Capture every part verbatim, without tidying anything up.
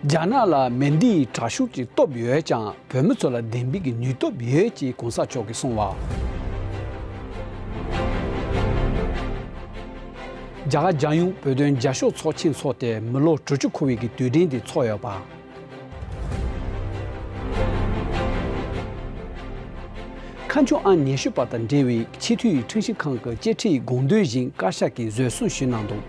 རྒྱ་ནག་ལ་མེ་མདའི་དྲག་ཤུགས་ཀྱི་སྟོབས་ཡོད་ཀྱང་། བོད་མི་ཚོ་ལ་བདེན་པའི་གི་ནུས་སྟོབས་ཡོད་ཅེས་གོང་ས་མཆོག་གིས་གསུངས་པ། རྒྱ་གར་རྒྱལ་ཡོངས་བོད་དོན་རྒྱབ་སྐྱོར་ཚོགས་ཆེན་འཚོགས་ཏེ། མི་ལོ་དྲུག་ཅུ་འཁོར་བའི་གི་དུས་དྲན་དེ་འཚོགས་ཡོད་པ། ཁ་མཆུ་ཨང་ཉི་ཤུ་པ་དང་འབྲེལ་བའི་ཆེས་མཐོའི་ཁྲིམས་ཞིབ་ཁང་གི་དཔྱད་ཁྲའི་དགོངས་དོན་བཞིན་བཀའ་ཤག་གིས་འཛིན་བཟུང་ཞུས་གནང་འདུག་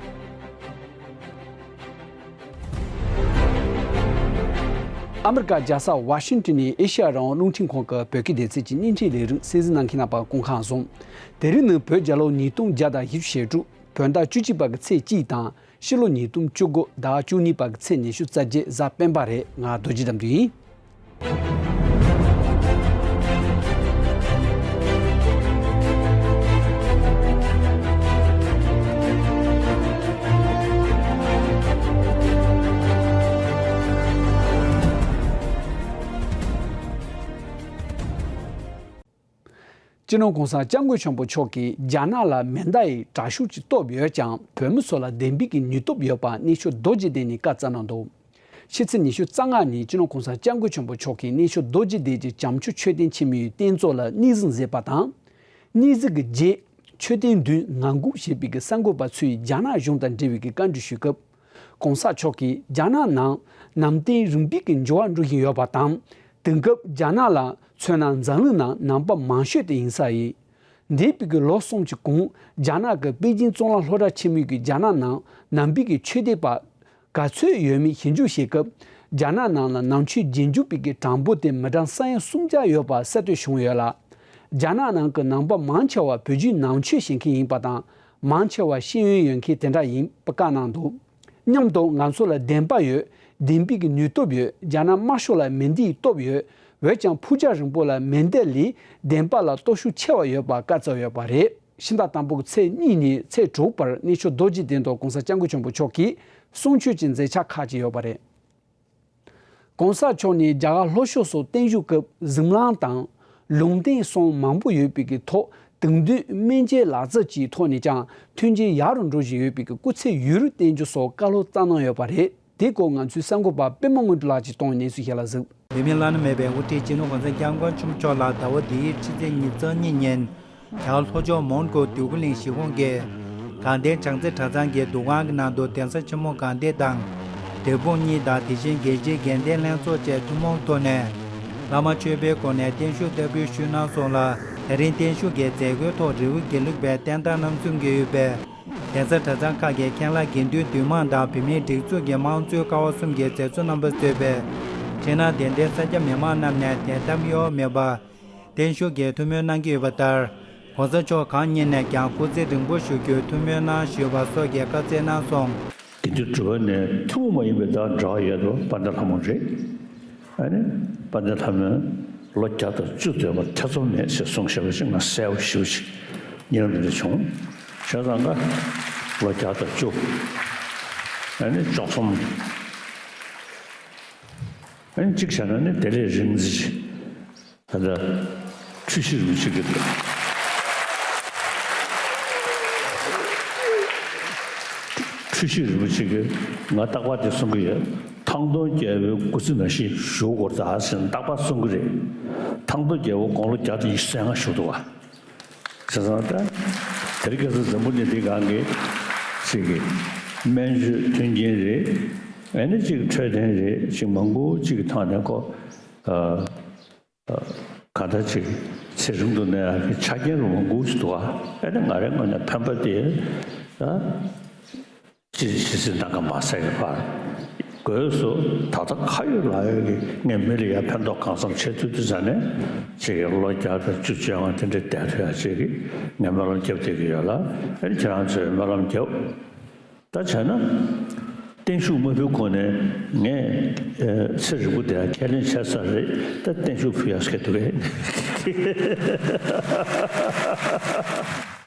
ཨ་མི་རི་ཀ་རྒྱལ་ས་ཝ་ཤིང་ཏོན་ནས་ཨེ་ཤ་ཡ་རང་དབང་རླུང་འཕྲིན་ཁང་གི་བོད་སྐད་སྡེ་ཚན་གྱི་བརྙན་འཕྲིན་ལས་རིམ་གསན་གཟིགས་གནང་མཁན་རྣམ་པ་སྐུ་ཁམས་བཟང་། དེ་རིང་ནི་བོད་རྒྱལ་ལོ་ཉིས་སྟོང་བརྒྱ་དང་བཞི་བཅུ་ཞེ་དྲུག་བོད་ཟླ་བཅུ་གཅིག་པ་གི་ཚེས་གཅིག་དང་། ཕྱི་ལོ་ཉིས་སྟོང་བཅུ་དགུ་ཟླ་བཅུ་གཉིས་པ་གི་ཚེས་ཉི་ཤུ་རྩ་བརྒྱད་གཟའ་སྤེན་པ་རེད། ང་རྡོ་རྗེ་དམ་དུ་ཡིན། སྤྱི་ནོར་༸གོང་ས་༸སྐྱབས་མགོན་ཆེན་པོ་མཆོག་གིས་རྒྱ་ནག་ལ་མེ་མདའ་ཡི་དྲག་ཤུགས་ཀྱི་སྟོབས་ཡོད་ཀྱང་། བོད་མི་ཚོ་ལ་བདེན་པའི་གི་ནུས་སྟོབས་ཡོད་པ་གནས་མཆོག་རྡོ་རྗེ་གདན་ནས་བཀའ་སྩལ་གནང་འདུག་ཕྱི་ཚེས་ཉི་ཤུ་རྩ་ལྔ་ཉིན་སྤྱི་ནོར་༸གོང་ས་༸སྐྱབས་མགོན་ཆེན་པོ་མཆོག་གིས་གནས་མཆོག་རྡོ་རྗེ་གདན་གྱི་བྱམས་ཆོས་མཆོད་རྟེན་ཆེན་མོའི་རྟེན་གཙོ་ལ་སྙན་སེང་མཛད་པ་དང་། སྙན་སེང་གི་རྗེས། མཆོད་རྟེན་མདུན་ངང་སྒུག་བྱེད་པའི་གི་གསར་འགོད་པ་ཚོས་རྒྱ་ནག་གཞུང་དང་འབྲེལ་བའི་གི་བཀའ་འདྲི་ཞུས་སྐབས། ༸གོང་ས་མཆོག་གིས་རྒྱ་ནག་ནང་ནང་བསྟན་རིམ་པས་ཀྱི་འགྱུར་བ་འགྲོ་བཞིན་ཡོད་པ་དང་། དེང་སྐབས་རྒྱ་ནག་ལ་མཚོན་ན་འཛམ་གླིང་ནང་ནང་པ་མང་ཤོས་དེ་ཡིན་ས་ཡིན། འདས་པའི་གི་ལོ་གསུམ་གྱི་གོང་རྒྱ་ནག་གི་པེ་ཅིང་གཙུག་ལག་སློབ་གྲྭ་ཆེན་མོའི་གི་རྒྱ་ནག་ནང་ནང་པའི་གི་ཆོས་དད་པ་ག་ཚོད་ཡོད་མེད་ཞིབ་འཇུག་བྱེད་སྐབས། རྒྱ་ནག་ནང་ལ་ནང་ཆོས་རྗེས་འཇུག་པའི་གི་གྲངས་འབོར་དེ་མི་གྲངས་ས་ཡ་སུམ་བརྒྱ་ཡོད་པ་གསལ་སྟོན་བྱུང་ཡོད་ལ། རྒྱ་ནག་ནང་གི་ནང་པ་མང་ཆེ་བ་བོད་བརྒྱུད་ནང་ཆོས་ཤེས་མཁན་ཡིན་པ་དང་། མང་ཆེ་བ་ཤེས་ཡོན་ཡོད་མཁན་དེ་འདྲ་ཡིན་པ་བཀའ་གནང་འདུག་མཉམ་དུ་ང་ཚོ་ལ་བདེན་པ་ཡོད། བདེན་པའི་གི་ནུས་སྟོབས་ཡོད། རྒྱ་ནག་དམར་ཤོག་ལ་མེ་མདའི་སྟོབས་ཡོད། འོན་ཀྱང་ཕུགས་རྒྱང་རིང་པོ་ལ་མེ་མདའ་ལས་བདེན་པ་ལ་སྟོབས་ཤུགས་ཆེ་བ་ཡོད་པ་བཀའ་སྩལ་ཡོད་པ་རེད། ཕྱི་ཟླ་དང་པོ་གི་ཚེས་གཉིས་ནས་ཚེས་དྲུག་བར་གནས་མཆོག་རྡོ་རྗེ་གདན་དུ་༸གོང་ས་༸སྐྱབས་མགོན་ཆེན་པོ་མཆོག་གིས་གསུང་ཆོས་ཀྱི་མཛད་འཆར་ཁག་ཅིག་ཡོད་པ་རེད། ༸གོང་ས་མཆོག་ནས་རྒྱ་གར་ལྷོ་ཕྱོགས་སུ་བརྟན་བཞུགས་སྐབས་གཟིམ་ལམ་དང་ལུང་བསྟན་སོགས་མང་པོ་ཡོད་པའི་གི་ཐོག་དུས་མཐུན་སྨན་དཔྱད་ལག་རྩལ་གྱི་ཐོག་ནས་ཀྱང་མཐུན་རྐྱེན་ཡག་རུ་འགྲོ་བཞིན་ཡོད་པའི་གི་སྐུ་ཚེ་ཡུན་རིང་བརྟན་རྒྱུ་སོགས་བཀའ་སློབ་བསྩལ་གནང་ཡོད་པ་རེད། དེའི་སྐོར་ང་ཚོའི་གསར་འགོད་པ་པད་མ་དངོས་གྲུབ་ལགས་ཀྱིས་གཏོང་བའི་གནས་ཚུལ་ཞིག་ལ་གཟིགས། བོད་མིའི་བླ་ན་མེད་པའི་དབུ་ཁྲིད་སྤྱི་ནོར་༸གོང་ས་༸སྐྱབས་མགོན་ཆེན་པོ་མཆོག་ལ་ཟླ་བ་འདིའི་ཕྱི་ཚེས་ཉེར་གཉིས་ཉིན། རྒྱ་གར་ལྷོ་ཕྱོགས་མོན་གྷོ་འདོད་རྒུ་གླིང་གཞིས་ཁོངས་ཀྱི་དགའ་ལྡན་བྱང་རྩེ་གྲྭ་ཚང་གི་འདུ་ཁང་གི་ནང་དུ་གདན་ས་ཆེན་མོ་དགའ་ལྡན་དང་། འབྲས་སྤུངས་གཉིས་དང་། དེ་བཞིན་རྒྱལ་སྤྱིའི་དགེ་ལྡན་ལྷན་ཚོགས་བཅས་ཐུན་མོང་ཐོག་ནས་བླ་མ་མཆོད་པའི་སྒོ་ནས་བརྟན་བཞུགས་བསྟར་འབུལ་ཞུས་གནང་སོང་ལ། དེ་རིང་བརྟན་བཞུགས་ཀྱི་མཛད་སྒོའི་ཐོག་རི་བོ་དགེ་ལུགས་པའི་བསྟན་བདག་རྣམ་གསུམ་གྱིས་དབུས་པའི་གདན་ས་གྲྭ་ཚང་ཁག་གི་མཁན་བླ་དགེ་འདུན་འདུས་མང་དང་། བོད་མིའི་སྒྲིག་འཛུགས་ཀྱི་དམངས་གཙོའི་ཀ་བ་གསུམ་གྱི་མཛད་གཙོ་རྣམ་པ་གཙོས་པའི་ཕྱི་ནང་འདི་འདྲའི་ས་སྐྱ་མི་མང་རྣམས་ནས་དད་དམ་གཡོ་བ་མེད་པར་བརྟན་བཞུགས་ཀྱི་ཐུགས་སྨོན་གནང་གི་ཡོད་པ་ལྟར། ༸གོང་ས་མཆོག་གང་ཉིད་ནས་ཀྱང་སྐུ་ཚེ་རིང་པོ་བཞུགས་རྒྱུའི་ཐུགས་སྨོན་གནང་ཞུས་པ་སོགས་ཀྱི་བཀའ་སྩལ་གནང་སོང་། དགེ་འདུན་གྲུབ་པ་ནས་ཐུན་མོང་མ་ཡིན་པའི་དང་འབྲེལ་བ་ཡོད་པ་དཔལ་ལྡན་ལྷ་མོ་རེད། ཨ་ནི་དཔལ་ལྡན་ལྷ་མོས་ལོ་བརྒྱ་དང་བཅུ་སྡོད་པར་ཐེ་ཚོམ་མེད་ཅེས་གསུངས་བཞག་པ་ཞིག་ང་གསལ་པོ་ཞེ་པོ་ཞིག་ཉེ་རབས་འདི་འདྲ་བྱུང་། བྱས་ཙང་ཀ་ལོ་བརྒྱ་དང་བཅུ། ཨ་ནི་བཅུ་གསུམ། ཨ་ནི་གཅིག་བྱས་ན་ནི་དེ་ལས་རིང་ཙམ་ཞིག་ད་ལྟ་འཁྲུལ་ཞིག་རིན་པོ་ཆེ་གི་འཁྲུལ་ཞིག་རིན་པོ་ཆེ་གིས་ང་རྟག་པར་དེ་གསུང་གི་ཡོད། ཐང་སྟོང་རྒྱལ་པོའི་སྐུ་ཚེ་ནང་བཞིན་བཞུགས་དགོས་ད་ཟེར་ནས་རྟག་པར་གསུང་གི་རེད། ཐང་སྟོང་རྒྱལ་པོ་དགུང་ལོ་བརྒྱ་དང་ཉི་ཤུ་རྩ་ལྔ་བཞུགས་འདུག་བ། བྱས་ཙང་ད་དེ་རིང་ཁ་སང་འཛམ་བུ་གླིང་འདི་སྒང་གི་ཅིག་གི་སྨན་བཅོས་མཐུན་རྐྱེན་རེད། ཨ་ནི་ཅིག་འཕྲོད་བསྟེན་རེད། ཅིག་མང་པོ་ཅིག་གི་ཐོག་ནས་ཁོ་ཨ། གང་ལྟར་ཅིག་ཚེ་རིང་དུ་གནས་ཡག་གི་ཆ་རྐྱེན་རུ་མང་པོ་ཞིག་འདུག་ཨ། ཨ་ནི་ང་རའི་ངོས་ནས་ཕན་པ་དེ་ད་ཅི་ཇི་སྲིད་ནམ་མཁའ་མ་ཟད་ཀྱི་བར་སྒོས་སུ་ད་ལྟ་ཁ་ཡོད་ལག་ཡོད་ཀྱི་ངས་མི་ལ་ཡ་ཕན་ཐོགས་གང་འཚམ་བྱེད་ཐུབ་དུས་ཙ་ནས་ཅིག་ལོ་བརྒྱ་དང་བཅུ་བཅོ་ལྔ་དེ་འདྲ་བསྡད་ཐུབ་ཡག་ཅིག་གི་ངས་སྨོན་ལམ་རྒྱབ་བསྡད་ཀྱི་ཡོད་ལ། ཨ་ནི་ཁྱེད་རང་ཚོས་སྨོན་ལམ་རྒྱབ། ད་བྱས་ན། བརྟན་བཞུགས་མ་ཕུལ་གོང་ནས་ངས་ཚེ་རིང་པོ་དེ་ཁས་ལེན་བྱས་ཚར་རེད། ད་བརྟན་བཞུགས་ཕུལ་ཡག་སྐད་འདུག་གས།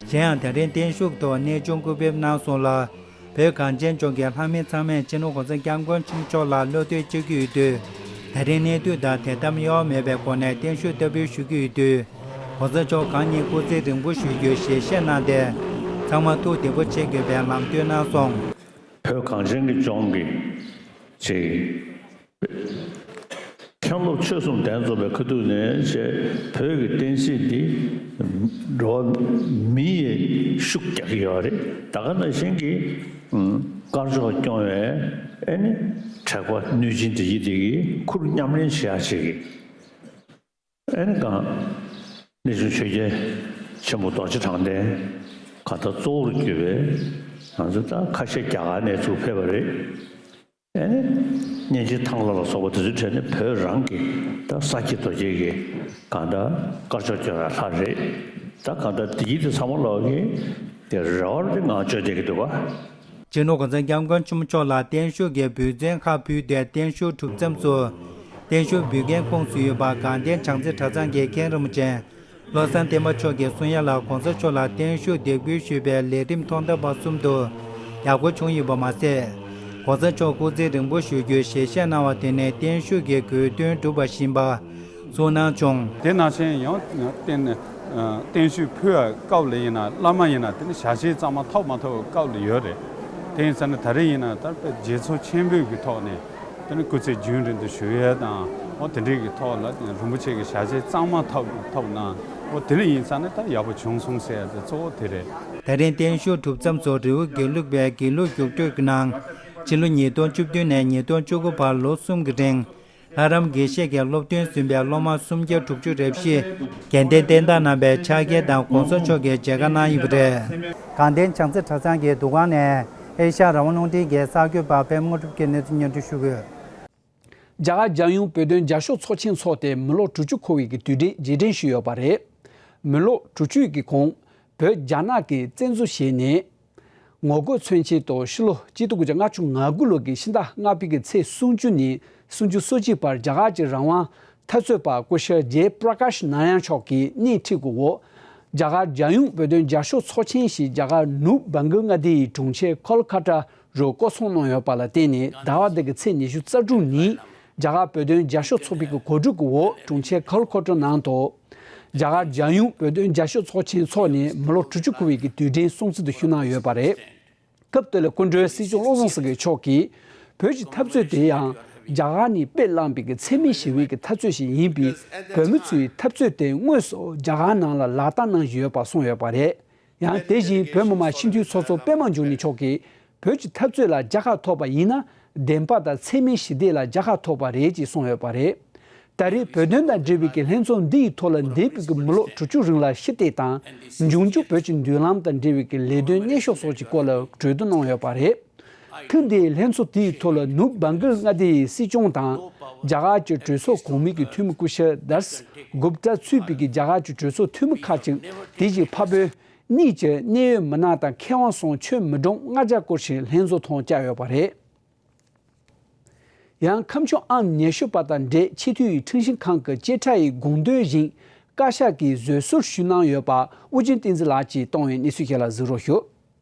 གཞན་ཡང་དེ་རིང་བརྟན་བཞུགས་ཐོག་གནས་ཆུང་སྐུ་ཕེབས་གནང་སོང་ལ། བོད་གངས་ཅན་ལྗོངས་ཀྱི་ལྷ་མི་ཚང་མས་སྤྱི་ནོར་༸གོང་ས་༸སྐྱབས་མགོན་ཆེན་པོ་མཆོག་ལ་བློ་གཏད་བཅོལ་གྱི་ཡོད་དུས། དེ་རིང་གནས་དུས་དང་དད་དམ་གཡོ་བ་མེད་པའི་སྒོ་ནས་བརྟན་བཞུགས་བསྟར་འབུལ་ཞུ་གི་ཡོད་དུས། ༸གོང་ས་མཆོག་གང་ཉིད་སྐུ་ཚེ་རིང་པོ་བཞུགས་རྒྱུའི་ཞལ་བཞེས་གནང་སྟེ། ཚང་མ་ཐུགས་བདེ་པོ་བྱེད་དགོས་པའི་ལམ་སྟོན་གནང་སོང་། བོད་གངས་ཅན་གྱི་ལྗོངས་ཀྱི་ཅིག་ མཁན་སློབ་ཆོས་གསུམ་གདན་འཛོམས་པའི་ཁ་ཐུག་ནས་བྱས་བོད་ཀྱི་བསྟན་སྲིད་འདི་འགྲོ་བ་མི་ཡིས་ཤུགས་རྒྱག་གི་ཡོད་རེད། ད་ག་ནང་བཞིན་གྱི་ཨུམ་དཀར་ཕྱོགས་སྐྱོང་བའི་ཨེ་ནི་དྲེགས་པ་གནོད་སྦྱིན་འདི་ཡི་དེ་གི་ཁུར་མཉམ་ལེན་བྱེད་ཡ་བྱེད་ཀྱི། ཨེ་ནི་གང་གནས་ཆུང་ཆོས་རྒྱལ་ཆེན་པོ་རྡོ་རྗེ་དྲང་བདེན་གང་ལྟར་གཙོ་བོར་གྱུར་པའི་ང་ཚོ་ད་ཁ་ཤས་རྒྱ་གར་ནས་ཚུར་ཕེབས་པ་རེད། ཨེ་ནི་གཉན་ཆེན་ཐང་ལྷ་ལ་སོགས་པ་དེ་ཚོའི་གྲས་ནི་བོད་རང་གི་ད་ས་སྐྱེས་རྡོ་སྐྱེས་ཀྱི་གང་ལྟར་དཀར་ཕྱོགས་སྐྱོང་བའི་ལྷ་རེད། ད་གང་ལྟར་དེ་ཡི་དེ་ཚང་མ་ལོག་གི་དེ་རེ་བར་དེ་ང་བཅོལ་བསྡད་ཀྱི་འདུག་ག་སྤྱི་ནོར་༸གོང་ས་༸སྐྱབས་མགོན་ཆེན་པོ་མཆོག་ལ་བརྟན་བཞུགས་ཀྱི་འབུལ་རྫུན་ཁག་ཕུལ་ཏེ་བརྟན་བཞུགས་གྲུབ་མཚམས་སུ། བརྟན་བཞུགས་འབུལ་མཁན་ཁོངས་སུ་ཡོད་པ་དགའ་ལྡན་བྱང་རྩེ་གྲྭ་ཚང་གི་མཁན་རིན་པོ་ཆེ་བློ་བཟང་བསྟན་པ་མཆོག་གིས་གསུང་ཡ་ལ་༸གོང་ས་མཆོག་ལ་བརྟན་བཞུགས་འདེགས་འབུལ་ཞུས་པའི་ལས་རིམ་ཐོག་མཐའ་བར་གསུམ་དུ་ཡག་པོ་བྱུང་ཡོད་པ་མ་ཟད། ༸གོང་ས་མཆོག་སྐུ་ཚེ་རིང་པོ་བཞུགས་རྒྱུའི་ཞལ་བཞེས་གནང་བ་དེ་ནས་བརྟན་བཞུགས་ཀྱི་དགོས་འདུན་གྲུབ་པ་བཞིན་པ། གསུང་གནང་བྱུང་། དེ་ནང་བཞིན་ཡང་བསྟན་བརྟན་བཞུགས་ཕུལ་བའི་སྐབས་ལ་ཡིན་ན་བླ་མ་ཡིན་ན་དེ་ནི་ཞལ་བཞེས་གཙང་མ་ཐོབ་མ་ཐོབ་སྐབས་ལ་ཡོད་རེད། དེ་ཡིན་ཙང་ནི་ད་རེས་ཡིན་ན་ད་དཔེ་དགྱེས་ཚོར་ཆེན་པོའི་གི་ཐོག་ནས་དེ་ནི་སྐུ་ཚེ་རྒྱུན་རིང་དུ་བཞུགས་ཡས་དང་འོ་དེ་འདྲའི་གི་ཐོག་ལ་རིན་པོ་ཆེ་གི་ཞལ་བཞེས་གཙང་མ་ཐོབ་ཐོབ་གནང་འོ་དེ་ལ་ཡིན་ཙང་ནི་ད་ཡག་པོ་བྱུང་སོང་ཟེར་ཡ་དེ་གཙོ་བོ་དེ་རེད། ད་རིང་བརྟན་བཞུགས་གྲུབ་མཚམས་སུ་རི་བོ་དགེ་ལུགས་པའི་དགེ་ལུགས་རྒྱུགས་སྤྲོད་ཀྱི་ནང་ཕྱི་ལོ་ཉིས་སྟོང་བཅུ་བདུན་ནས་ཉིས་སྟོང་བཅུ་དགུ་བར་ལོ་གསུམ་གྱི་རིང་། ལྷ་རམས་དགེ་བཤེས་ཀྱི་སློབ་ཐོན་ཟིན་པའི་སློབ་མ་སུམ་བརྒྱ་དྲུག་ཅུ་རེ་བཞི་རྒྱལ་བསྟན་བསྟན་བདག་རྣམ་པའི་ཕྱག་འཁྱེར་དང་༸གོང་ས་མཆོག་གིས་མཇལ་ཁ་གནང་ཡོད་པ་རེད། དགའ་ལྡན་བྱང་རྩེ་གྲྭ་ཚང་གི་འདུ་ཁང་ནས་ཨེ་ཤ་ཡ་རང་དབང་རླུང་འཕྲིན་གྱི་གསར་འགོད་པ་པད་མ་དངོས་གྲུབ་ཀྱིས་གནས་ཚུལ་སྙན་སྒྲོན་ཞུ་གི་ཡོད། རྒྱ་གར་རྒྱལ་ཡོངས་བོད་དོན་རྒྱབ་སྐྱོར་ཚོགས་ཆེན་འཚོགས་ཏེ་མི་ལོ་དྲུག་ཅུ་འཁོར་བའི་གི་དུས་དྲན་རྗེས་དྲན་ཞུས་ཡོད་པ་རེད། མི་ལོ་དྲུག་ཅུའི་གི་གོང་བོད་རྒྱ་ནག་གིས་བཙན་འཛུལ་བྱས་ནས། ངོ་རྒོལ་མཚོན་ཆེད་དུ་ཕྱི་ལོ་གཅིག་སྟོང་དགུ་བརྒྱ་ལྔ་བཅུ་ང་དགུ་ལོ་གི་ཕྱི་ཟླ་ལྔ་པའི་གི་ཚེས་སུམ་ཅུ་ནས་སུམ་ཅུ་སོ་གཅིག་བར་རྒྱ་གར་གྱི་རང་དབང་འཐབ་རྩོད་པ་སྐུ་ཞབས་ཇེ་པྲ་ཀཱཤ་ནཱ་ཡང་མཆོག་གིས་སྣེ་ཁྲིད་སྐུ་འོག་རྒྱ་གར་རྒྱལ་ཡོངས་བོད་དོན་རྒྱབ་སྐྱོར་ཚོགས་ཆེན་ཞིག་རྒྱ་གར་ནུབ་བྷང་ག་མངའ་སྡེ་ཡི་གྲོང་ཁྱེར་ཁོལ་ཁ་ཏ་རུ་བསྐོང་ཚོགས་གནང་ཡོད་པ་ལ་བརྟེན་ནས་ཟླ་བ་འདི་གི་ཚེས་ཉི་ཤུ་རྩ་དྲུག་ཉིན་རྒྱ་གར་བོད་དོན་རྒྱབ་སྐྱོར་ཚོགས་པའི་གི་གོ་སྒྲིག་གི་འོག་གྲོང་ཁྱེར་ཁོལ་ཁ་ཏ་ནང་དུ། རྒྱ་གར་རྒྱལ་ཡོངས་བོད་དོན་རྒྱབ་སྐྱོར་ཚོགས་ཆེན་འཚོགས་ནས་མི་ལོ་དྲུག་ཅུ་འཁོར་བའི་གི་དུས་དྲན་སྲུང་བརྩི་དུ་ཞུ་གནང་ཡོད་པ་རེད། སྐབས་དེ་ལ་སྐུ་མགྲོན་སྲིད་སྐྱོང་བློ་བཟང་སེང་གེ་མཆོག་གིས་བོད་ཀྱི་འཐབ་རྩོད་དེ་ཡང་རྒྱ་གར་ནས་དཔེ་བླངས་པའི་གི་འཚེ་མེད་ཞི་བའི་གི་འཐབ་རྩོད་ཞིག་ཡིན་པས་བོད་མི་ཚོའི་འཐབ་རྩོད་དེ་དངོས་སུ་རྒྱ་གར་ནང་ལ་ལག་བསྟར་གནང་བཞིན་ཡོད་པ་གསུངས་ཡོད་པ་རེད། ཡང་དེ་བཞིན་བོད་མི་མང་སྤྱི་འཐུས་ཚོགས་གཙོ་པད་མ་འབྱུང་གནས་མཆོག་གིས་བོད་ཀྱི་འཐབ་རྩོད་ལ་རྒྱལ་ཁ་ཐོབ་པ་ཡིན་ན་བདེན་པ་དང་འཚེ་མེད་ཞི་བདེ་ལ་རྒྱལ་ཁ་ཐོབ་པ་རེད་ཅེས་གསུངས་ཡོད་པ་རེད། ད་རེས་བོད་དོན་དང་འབྲེལ་བའི་གི་ལྷན་ཚོགས་འདི་ཡི་ཐོག་ལ་འདས་པའི་གི་མི་ལོ་དྲུག་ཅུ་རིང་ལ་ཞི་བདེ་དང་འབྱུང་འགྱུར་བོད་ཀྱི་མདུན་ལམ་དང་འབྲེལ་བའི་གི་ལས་དོན་གནས་ཤོག་སོགས་ཀྱི་སྐོར་ལ་གྲོས་བསྡུར་གནང་ཡོད་པ་རེད། ཐེངས་འདིའི་ལྷན་ཚོགས་དེའི་ཐོག་ལ་ནུབ་བྷང་ག་ལ་མངའ་སྡེའི་སྲིད་སྐྱོང་དང་རྒྱ་གར་གྱི་གྲོས་ཚོགས་གོང་མའི་གི་འཐུས་མི་སྐུ་ཞབས་དཱས་གུབ་ཏཱ་གཙོས་པའི་གི་རྒྱ་གར་གྱི་གྲོས་ཚོགས་འཐུས་མི་ཁག་ཅིག་དེ་བཞིན་འཕགས་བོད་གཉིས་ཀྱི་གནད་ཡོད་མི་སྣ་དང་མཁས་དབང་སོགས་ཁྱོན་མི་གྲངས་ལྔ་བརྒྱ་སྐོར་ཞིག་ལྷན་ཚོགས་ཐོག་བཅར་ཡོད་པ་རེད། ཡང་ཁ་མཆུ་ཨང་ཉི་ཤུ་པ་དང་འབྲེལ་ཆེས་མཐོའི་ཁྲིམས་ཞིབ་ཁང་གི་དཔྱད་ཁྲ་ཡི་དགོངས་དོན་བཞིན་བཀའ་ཤག་གིས་བཟོད་གསོལ་ཞུས་གནང་ཡོད་པ་ཨུ་རྒྱན་བསྟན་འཛིན་ལགས་ཀྱིས་གཏོང་བའི་གནས་ཚུལ་ཞིག་ལ་གཟིགས་རོགས་ཞུ།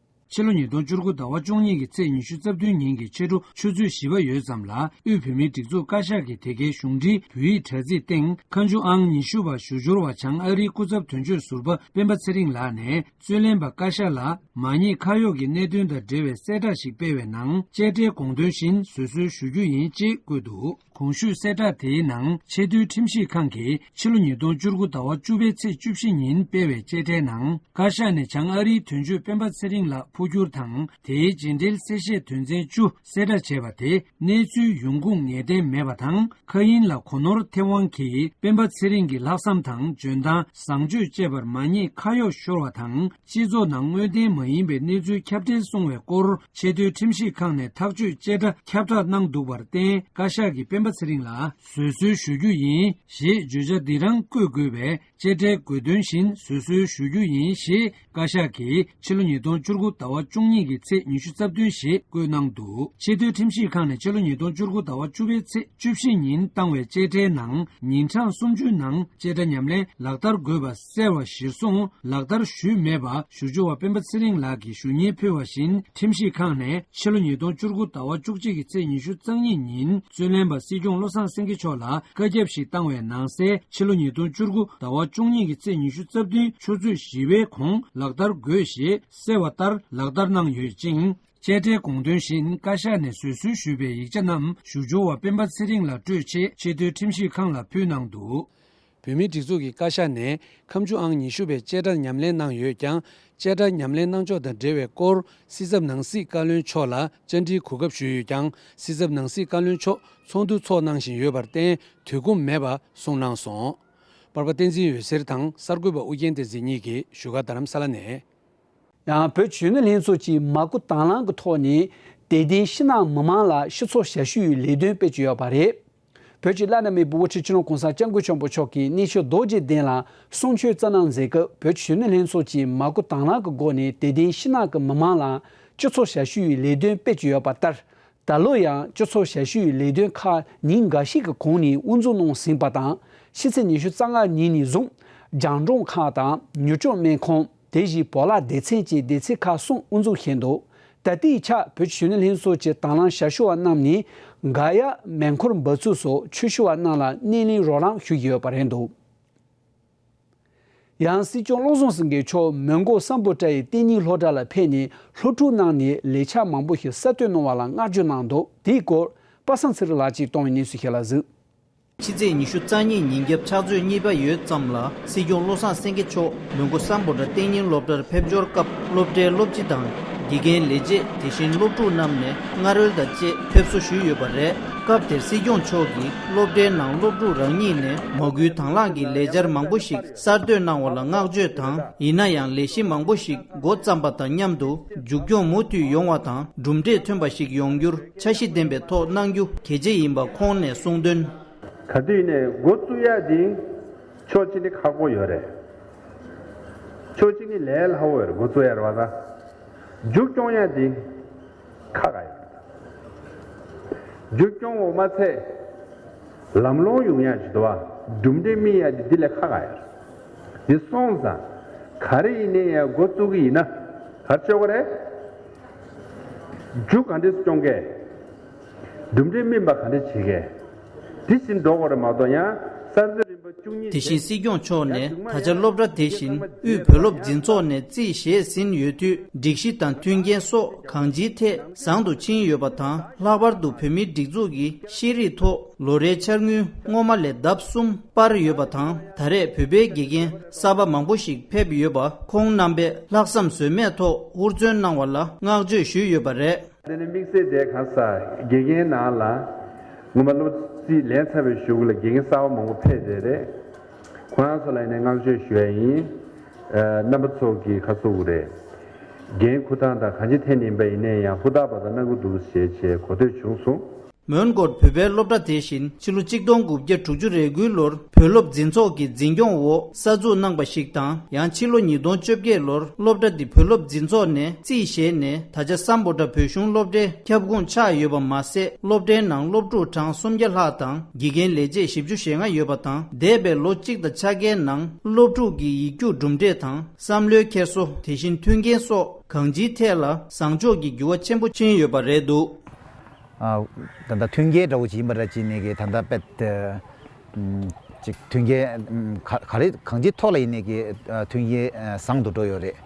ཕྱི་ལོ་ཉིས་སྟོང་བཅུ་དགུ་ཟླ་བ་བཅུ་གཉིས་ཀྱི་ཚེས་ཉི་ཤུ་རྩ་བདུན་ཉིན་གྱི་ཕྱི་དྲོ་ཆུ་ཚོད་བཞི་པ་ཡོལ་ཙམ་ལ་དབུས་བོད་མིའི་སྒྲིག་འཛུགས་བཀའ་ཤག་གི་དེ་གའི་གཞུང་འབྲེལ་བོད་ཡིག་དྲ་ཚིགས་སྟེང་ཁ་མཆུ་ཨང་ཉི་ཤུ་པ་ཞུ་སྦྱོར་བ་བྱང་ཨ་རིའི་སྐུ་ཚབ་དོན་གཅོད་ཟུར་པ་སྤེན་པ་ཚེ་རིང་ལགས་ནས། རྩོད་ལེན་པ་བཀའ་ཤག་ལ་མ་ཉེས་ཁ་གཡོགས་ཀྱི་གནད་དོན་དང་འབྲེལ་བའི་གསལ་བསྒྲགས་ཤིག་སྤེལ་བའི་ནང་བཅད་ཁྲའི་དགོངས་དོན་བཞིན་བཟོད་གསོལ་ཞུ་རྒྱུ་ཡིན་ཅེས་བཀོད་འདུག་གོང་ཞུས་གསལ་བསྒྲགས་དེའི་ནང་ཆེས་མཐོའི་ཁྲིམས་ཞིབ་ཁང་གིས་ཕྱི་ལོ་ཉིས་སྟོང་བཅུ་དགུ་ཟླ་བ་བཅུ་པའི་ཚེས་བཅུ་བཞི་ཉིན་སྤེལ་བའི་བཅད་ཁྲའི་ནང་བཀའ་ཤག་ནས་བྱང་ཨ་རིའི་དོན་གཅོད་སྤེན་པ་ཚེ་རིང་ལགས་འཕོ་འགྱུར་དང་དེའི་རྗེས་འབྲེལ་གསལ་བཤད་དོན་ཚན་བཅུ་གསལ་བསྒྲགས་བྱས་པ་དེ་གནས་ཚུལ་ཡོང་ཁུངས་ངེས་གཏན་མེད་པ་དང་། མཁའ་དབྱིངས་ལ་སྒོ་ནོར་ཐེབས་དབང་གིས་སྤེན་པ་ཚེ་རིང་གི་ལྷག་བསམ་དང་འཇོན་ཐང་བཟང་སྤྱོད་བཅས་པར་མ་ཉེས་ཁ་གཡོགས་ཤོར་བ་དང་། སྤྱི་ཚོགས་ནང་དངོས་བདེན་མ་ཡིན་པའི་གནས་ཚུལ་ཁྱབ་བརྡལ་སོང་བའི་སྐོར་ཆེས་མཐོའི་ཁྲིམས་ཞིབ་ཁང་ནས་ཐག་གཅོད་བཅད་ཁྲ་ཁྱབ་བསྒྲགས་གནང་འདུག་པར་བརྟེན། བཀའ་ཤག་གིས་སྤེན་པ་ཚེ་རིང་ལ་བཟོད་གསོལ་ཞུ་རྒྱུ་ཡིན་ཞེས་བརྗོད་བྱ་འདི་རང་བཀོད་དགོས་པའི་བཅད་ཁྲའི་དགོངས་དོན་བཞིན་བཟོད་གསོལ་ཞུ་རྒྱུ་ཡིན་ཞེས། བཀའ་ཤག་གིས་ཕྱི་ལོ་ཉིས་སྟོང་བཅུ་དགུ་ཟླ་བ་བཅུ་གཉིས་ཀྱི་ཚེས་ཉི་ཤུ་རྩ་བདུན་ཞེས་བཀོད་གནང་འདུག་ཆེས་མཐོའི་ཁྲིམས་ཞིབ་ཁང་ནས་ཕྱི་ལོ་ཉིས་སྟོང་བཅུ་དགུ་ཟླ་བ་བཅུ་པའི་ཚེས་བཅུ་བཞི་ཉིན་བཏང་བའི་བཅད་ཁྲའི་ནང་ཉིན་གྲངས་སུམ་ཅུའི་ནང་བཅད་ཁྲ་ཉམས་ལེན་ལག་བསྟར་དགོས་པ་གསལ་བ་གཞིར་བཟུང་ལག་བསྟར་ཞུས་མེད་པ་ཞུ་སྦྱོར་བ་སྤེན་པ་ཚེ་རིང་ལགས་ཀྱིས་ཞུ་སྙན་ཕུལ་བ་བཞིན་ཁྲིམས་ཞིབ་ཁང་ནས་ཕྱི་ལོ་ཉིས་སྟོང་བཅུ་དགུ་ཟླ་བ་བཅུ་གཅིག་གི་ཚེས་ཉི་ཤུ་རྩ་གཉིས་ཉིན་རྩོད་ལེན་པ་སྲིད་སྐྱོང་བློ་བཟང་སེང་གེ་མཆོག་ལ་བཀའ་ཁྱབ་ཞིག་བཏང་བའི་ནང་གསལ་ཕྱི་ལོ་ཉིས་སྟོང་བཅུ་དགུ་ཟླ་བ་བཅུ་གཉིས་ཀྱི་ཚེས་ཉི་ཤུ་རྩ་བདུན་ཆུ་ཚོད་བཞི་པའི་གོང་ལག་བསྟར་དགོས་ཞེས་གསལ་བ་ལྟར་ལག་བསྟར་གནང་ཡོད་ཅིང་ བཅད་ཁྲའི་དགོངས་དོན་བཞིན་བཀའ་ཤག་ནས་བཟོད་གསོལ་ཞུས་པའི་ཡིག་ཆ་རྣམས་ཞུ་སྦྱོར་བ་སྤེན་པ་ཚེ་རིང་ལ་སྤྲོད་ཆེད་ཆེས་མཐོའི་ཁྲིམས་ཞིབ་ཁང་ལ་ཕུལ་གནང་འདུག་བོད་མིའི་སྒྲིག་འཛུགས་ཀྱི་བཀའ་ཤག་ནས་ཁ་མཆུ་ཨང་ཉི་ཤུ་པའི་བཅད་ཁྲ་ཉམས་ལེན་གནང་ཡོད་ཀྱང་། བཅད་ཁྲ་ཉམས་ལེན་གནང་ཕྱོགས་དང་འབྲེལ་བའི་སྐོར་སྲིད་ཚབ་ནང་སྲིད་བཀའ་བློན་མཆོག་ལ་བཅར་འདྲིའི་གོ་སྐབས་ཞུས་ཡོད་ཀྱང་། སྲིད་ཚབ་ནང་སྲིད་བཀའ་བློན་མཆོག་ཚོགས་འདུ་འཚོགས་གནང་བཞིན་ཡོད་པར་བརྟེན་དུས་ཁོམ་མེད་པ་གསུངས་གནང་སོང་། པར་པ་བསྟན་འཛིན་འོད་ཟེར་དང་གསར་འགོད་པ་ཨུ་རྒྱན་བསྟན་འཛིན་གཉིས་ཀྱིས་བཞུགས་སྒར་རྡ་རམ་ས་ལ་ནས། ཡང་བོད་གཞོན་ནུ་ལྷན་ཚོགས་ཀྱིས་མ་སྐུལ་དང་བླངས་ཀྱི་ཐོག་ནས་དད་ལྡན་ཕྱི་ནང་མི་མང་ལ་སྤྱི་ཚོགས་ཞབས་ཞུའི་ལས་དོན་སྤེལ་གྱི་ཡོད་པ་རེད། བོད་ཀྱི་བླ་ན་མེད་པའི་དབུ་ཁྲིད་སྤྱི་ནོར་གོང་ས་སྐྱབས་མགོན་ཆེན་པོ་མཆོག་གིས་གནས་ཆེན་རྡོ་རྗེ་གདན་ལ་གསུང་ཆོས་སྩལ་གནང་མཛད་སྐབས། བོད་ཀྱི་གཞོན་ནུ་ལྷན་ཚོགས་ཀྱིས་མ་སྐུལ་དང་བླངས་ཀྱི་སྒོ་ནས་དད་ལྡན་ཕྱི་ནང་གི་མི་མང་ལ་སྤྱི་ཚོགས་ཞབས་ཞུའི་ལས་དོན་སྤེལ་གྱི་ཡོད་པ་ལྟར། ད་ལོ་ཡང་སྤྱི་ཚོགས་ཞབས་ཞུའི་ལས་དོན་ཁག་ཉིན་འགའ་ཤས་ཀྱི་གོང་ནས་དབུ་འཛུགས་གནང་ཟིན་པ་དང་། ཕྱི་ཚེས་ཉི་ཤུ་རྩ་ལྔ་ཉིན་ནས་བཟུང་། རྒྱང་སྒྲོག་ཁང་དང་མྱུར་སྐྱོབ་སྨན་ཁང་། དེ་བཞིན་བོ་ལག་སྡེ་ཚན་བཅས་སྡེ་ཚན་ཁག་གསུམ་དབུ་འཛུགས་བཞིན་འདུག་ད་ལྟའི་ཆར་བོད་ཀྱི་གཞོན་ནུ་ལྷན་ཚོགས་ཀྱི་དང་བླངས་ཞབས་ཞུ་བ་རྣམས་ནས་ག་ཡ་མེ་འཁོར་འབབ་ཚུགས་སོགས་ཆོས་ཞུ་བ་རྣམས་ལ་སྣེ་ལེན་རོགས་རམ་ཞུ་གི་ཡོད་པ་རེད་འདུག་ཡང་སྲིད་སྐྱོང་བློ་བཟང་སེང་གེ་མཆོག་མོན་གྷོ་སམ་བྷོ་ཊ་ཡི་གཏན་ཉིན་སློབ་གྲྭ་ལ་ཕེབས་ནས་སློབ་ཕྲུག་རྣམས་ནས་ལས་འཆར་མང་པོ་ཞིག་གསར་གཏོད་གནང་བ་ལ་བསྔགས་བརྗོད་གནང་འདུག་དེའི་སྐོར་པ་སངས་ཚེ་རིང་ལགས་ཀྱིས་གཏོང་བའི་གནས་ཚུལ་ཞིག་ལ་གཟིགས། ཕྱི་ཚེས་ཉི་ཤུ་རྩ་གཉིས་ཉིན་རྒྱབ་ཕྱག་ཚོད་གཉིས་པ་ཡོལ་ཙམ་ལ་སྲིད་སྐྱོང་བློ་བཟང་སེང་གེ་མཆོག་མོན་གྷོ་སམ་བྷོ་ཊ་གཏན་ཉིན་སློབ་གྲྭར་ཕེབས་འབྱོར་སྐབས། སློབ་གྲྭའི་སློབ་སྤྱི་དང་། དགེ་རྒན་ལས་བྱེད། དེ་བཞིན་སློབ་ཕྲུག་རྣམས་ནས་སྔ་རོལ་དང་བཅས་ཕེབས་བསུ་ཞུས་ཡོད་པ་རེད། སྐབས་དེར་སྲིད་སྐྱོང་མཆོག་གིས་སློབ་གྲྭའི་ནང་སློབ་ཕྲུག་རང་ཉིད་ནས་མ་སྐུལ་དང་བླངས་ཀྱི་ལས་འཆར་མང་པོ་ཞིག་གསར་གཏོད་གནང་བ་ལ་བསྔགས་བརྗོད་དང་། ཡིན་ན་ཡང་ལས་གཞི་མང་པོ་ཞིག་འགོ་བརྩམས་པ་དང་མཉམ་དུ་མཇུག་སྐྱོང་མུ་མཐུད་ཡོང་བ་དང་། གྲུབ་འབྲས་ཐོན་པ་ཞིག་ཡོང་རྒྱུར་འཆར་གཞི་ལྡན་པའི་ཐོག་གནང་རྒྱུ་གལ་ཆེ་ཡིན་པ་ཁོང་ནས་གསུངས་དོན། ག་དུས་ནས་འགོ་བཙུགས་ཡ་དེ་ཕྱོགས་གཅིག་ནས་ཁག་པོ་ཡོད་རེད། ཕྱོགས་གཅིག་ནས་ལས་སླ་པོ་ཡོད་རེད། འགོ་བཙུགས་ཡ་རེད་བ་ད། མཇུག་སྐྱོང་ཡ་དེ་ཁག་ཡོད་རེད། མཇུག་སྐྱོང་བ་མ་ཚད་ལམ་ལྷོང་ཡོང་ཡ་ཅིག་འདུག་བ། གྲུབ་འབྲས་སྨིན་ཡ་དེ་དེ་ལས་ཁག་ཡོད་རེད། དེ་སོང་ཙང་ག་རེ་ཡིན་ནའི་ཡ་འགོ་བཙུགས་ཀྱི་ཡིན་ན་ག་རེ་བྱེད་དགོས་རེད། མཇུག་ག་འདྲས་སྐྱོང་གས། གྲུབ་འབྲས་སྨིན་པ་ག་འདྲས་བྱེད་གས། དེ་བཞིན་འགྲོ་དགོས་རེད་མ་གཏོགས་ཡང་གསར་འཛུགས་རིམ་པ་བཅུ་གཉིས། དེ་བཞིན་སྲིད་སྐྱོང་མཆོག་ནས་ད་ཆ་སློབ་གྲྭ་དེ་བཞིན་དབུས་བོད་སློབ་འཛིན་ཚོགས་ནས་རྩིས་བཞེས་ཟིན་ཡོད་དུས། སྒྲིག་གཞི་དང་མཐུན་རྐྱེན་སོགས་གང་ཅིའི་ཐད་བཟང་དུ་ཕྱིན་ཡོད་པ་དང་། ལྷག་པར་དུ་བོད་མིའི་སྒྲིག་འཛུགས་ཀྱི་ཤེས་རིག་ཐོག་ལོ་རེའི་འཆར་དངུལ་སྔོན་མ་ལས་ལྡབ་གསུམ་སྤར་ཡོད་པ་དང་། ད་རེས་བོད་པའི་དགེ་རྒན་གསར་པ་མང་པོ་ཞིག་ཕེབས་ཡོད་པ། ཁོང་རྣམ་པས་ལྷག་བསམ་ཟོལ་མེད་ཐོག་ཧུར་བརྩོན་གནང་བ་ལ་བསྔགས་བརྗོད་ཞུས་ཡོད་པ་རེད། དེ་ནི་དམིགས་བསལ་དེ་གང་ཟག་དགེ་རྒན་ནང་ལ་ངོ་མ་སློབ་རྩིས་ལེན་ཚར་བའི་གཞུག་ལ་དགེ་རྒན་གསར་པ་མང་པོ་ཕེབས་བསྡད་རེད། ཁོ་རང་ཚོ་ལ་ཡིན་ནའི་བསྔགས་བརྗོད་ཞུ་ཡ་ཡིན། ཨ། རྣམ་པ་ཚོ་གིས་ཁ་གསོ་དགོས་རེད། འགན་འཁུར་སྟངས་དང་གང་ཅི་ཐད་ནས་ཡིན་པ་ཡིན་ནའི་ཡང་ཧུར་ཐག་པ་དང་གནང་གི་འདུག་ཞེས་བྱས་གོ་ཐོས་བྱུང་སོང་། མོན་གྷོར་བོད་པའི་སློབ་གྲྭ་དེ་བཞིན་ཕྱི་ལོ་གཅིག་སྟོང་དགུ་བརྒྱ་དྲུག་ཅུ་རེ་དགུའི་ལོར་བོད་སློབ་འཛིན་ཚོགས་ཀྱི་འཛིན་སྐྱོང་འོག་གསར་འཛུགས་གནང་བ་ཞིག་དང་། ཡང་ཕྱི་ལོ་ཉིས་སྟོང་བཅོ་བརྒྱད་ལོར་སློབ་གྲྭ་འདི་བོད་སློབ་འཛིན་ཚོགས་ནས་རྩིས་བཞེས་ནས། ད་ཆ་སམ་བྷོ་ཊ་བོད་གཞུང་སློབ་གྲྭའི་ཁྱབ་ཁོངས་ཆགས་ཡོད་པ་མ་ཟད། སློབ་གྲྭའི་ནང་སློབ་ཕྲུག་གྲངས་སུམ་བརྒྱ་ལྷག་དང་། དགེ་རྒན་ལས་བྱེད་བཞི་བཅུ་ཞེ་ལྔ་ཡོད་པ་དང་། འདས་པའི་ལོ་གཅིག་དང་ཕྱེད་ཀའི་ནང་སློབ་ཕྲུག་གི་ཡིག་རྒྱུགས་གྲུབ་འབྲས་དང་། བསམ་བློའི་འཁྱེར་སོ། དེ་བཞིན་མཐུན་རྐྱེན་སོགས་གང་ཅིའི་ཐད་ལ་བཟང་ཕྱོགས་ཀྱི་འགྱུར་བ་ཆེན་པོ་ཕྱིན་ཡོད་པ་རེད་འདུག་ཨ། ད་ལྟ་མཐུན་རྐྱེན་འདྲ་བོ་ཅིག་ཡིན་པ་འདྲ་ཅིག་ནས་ཀྱི་ད་ལྟ་དཔེ་ཨ། ཅིག་མཐུན་རྐྱེན་ཨ། ག་ག་རེ་གང་ཅིའི་ཐོག་ལ་ཡིན་ནས་ཀྱི་ཨ། མཐུན་རྐྱེན་ཨ། བཟང་དུ་འགྲོ་ཡོད་རེད།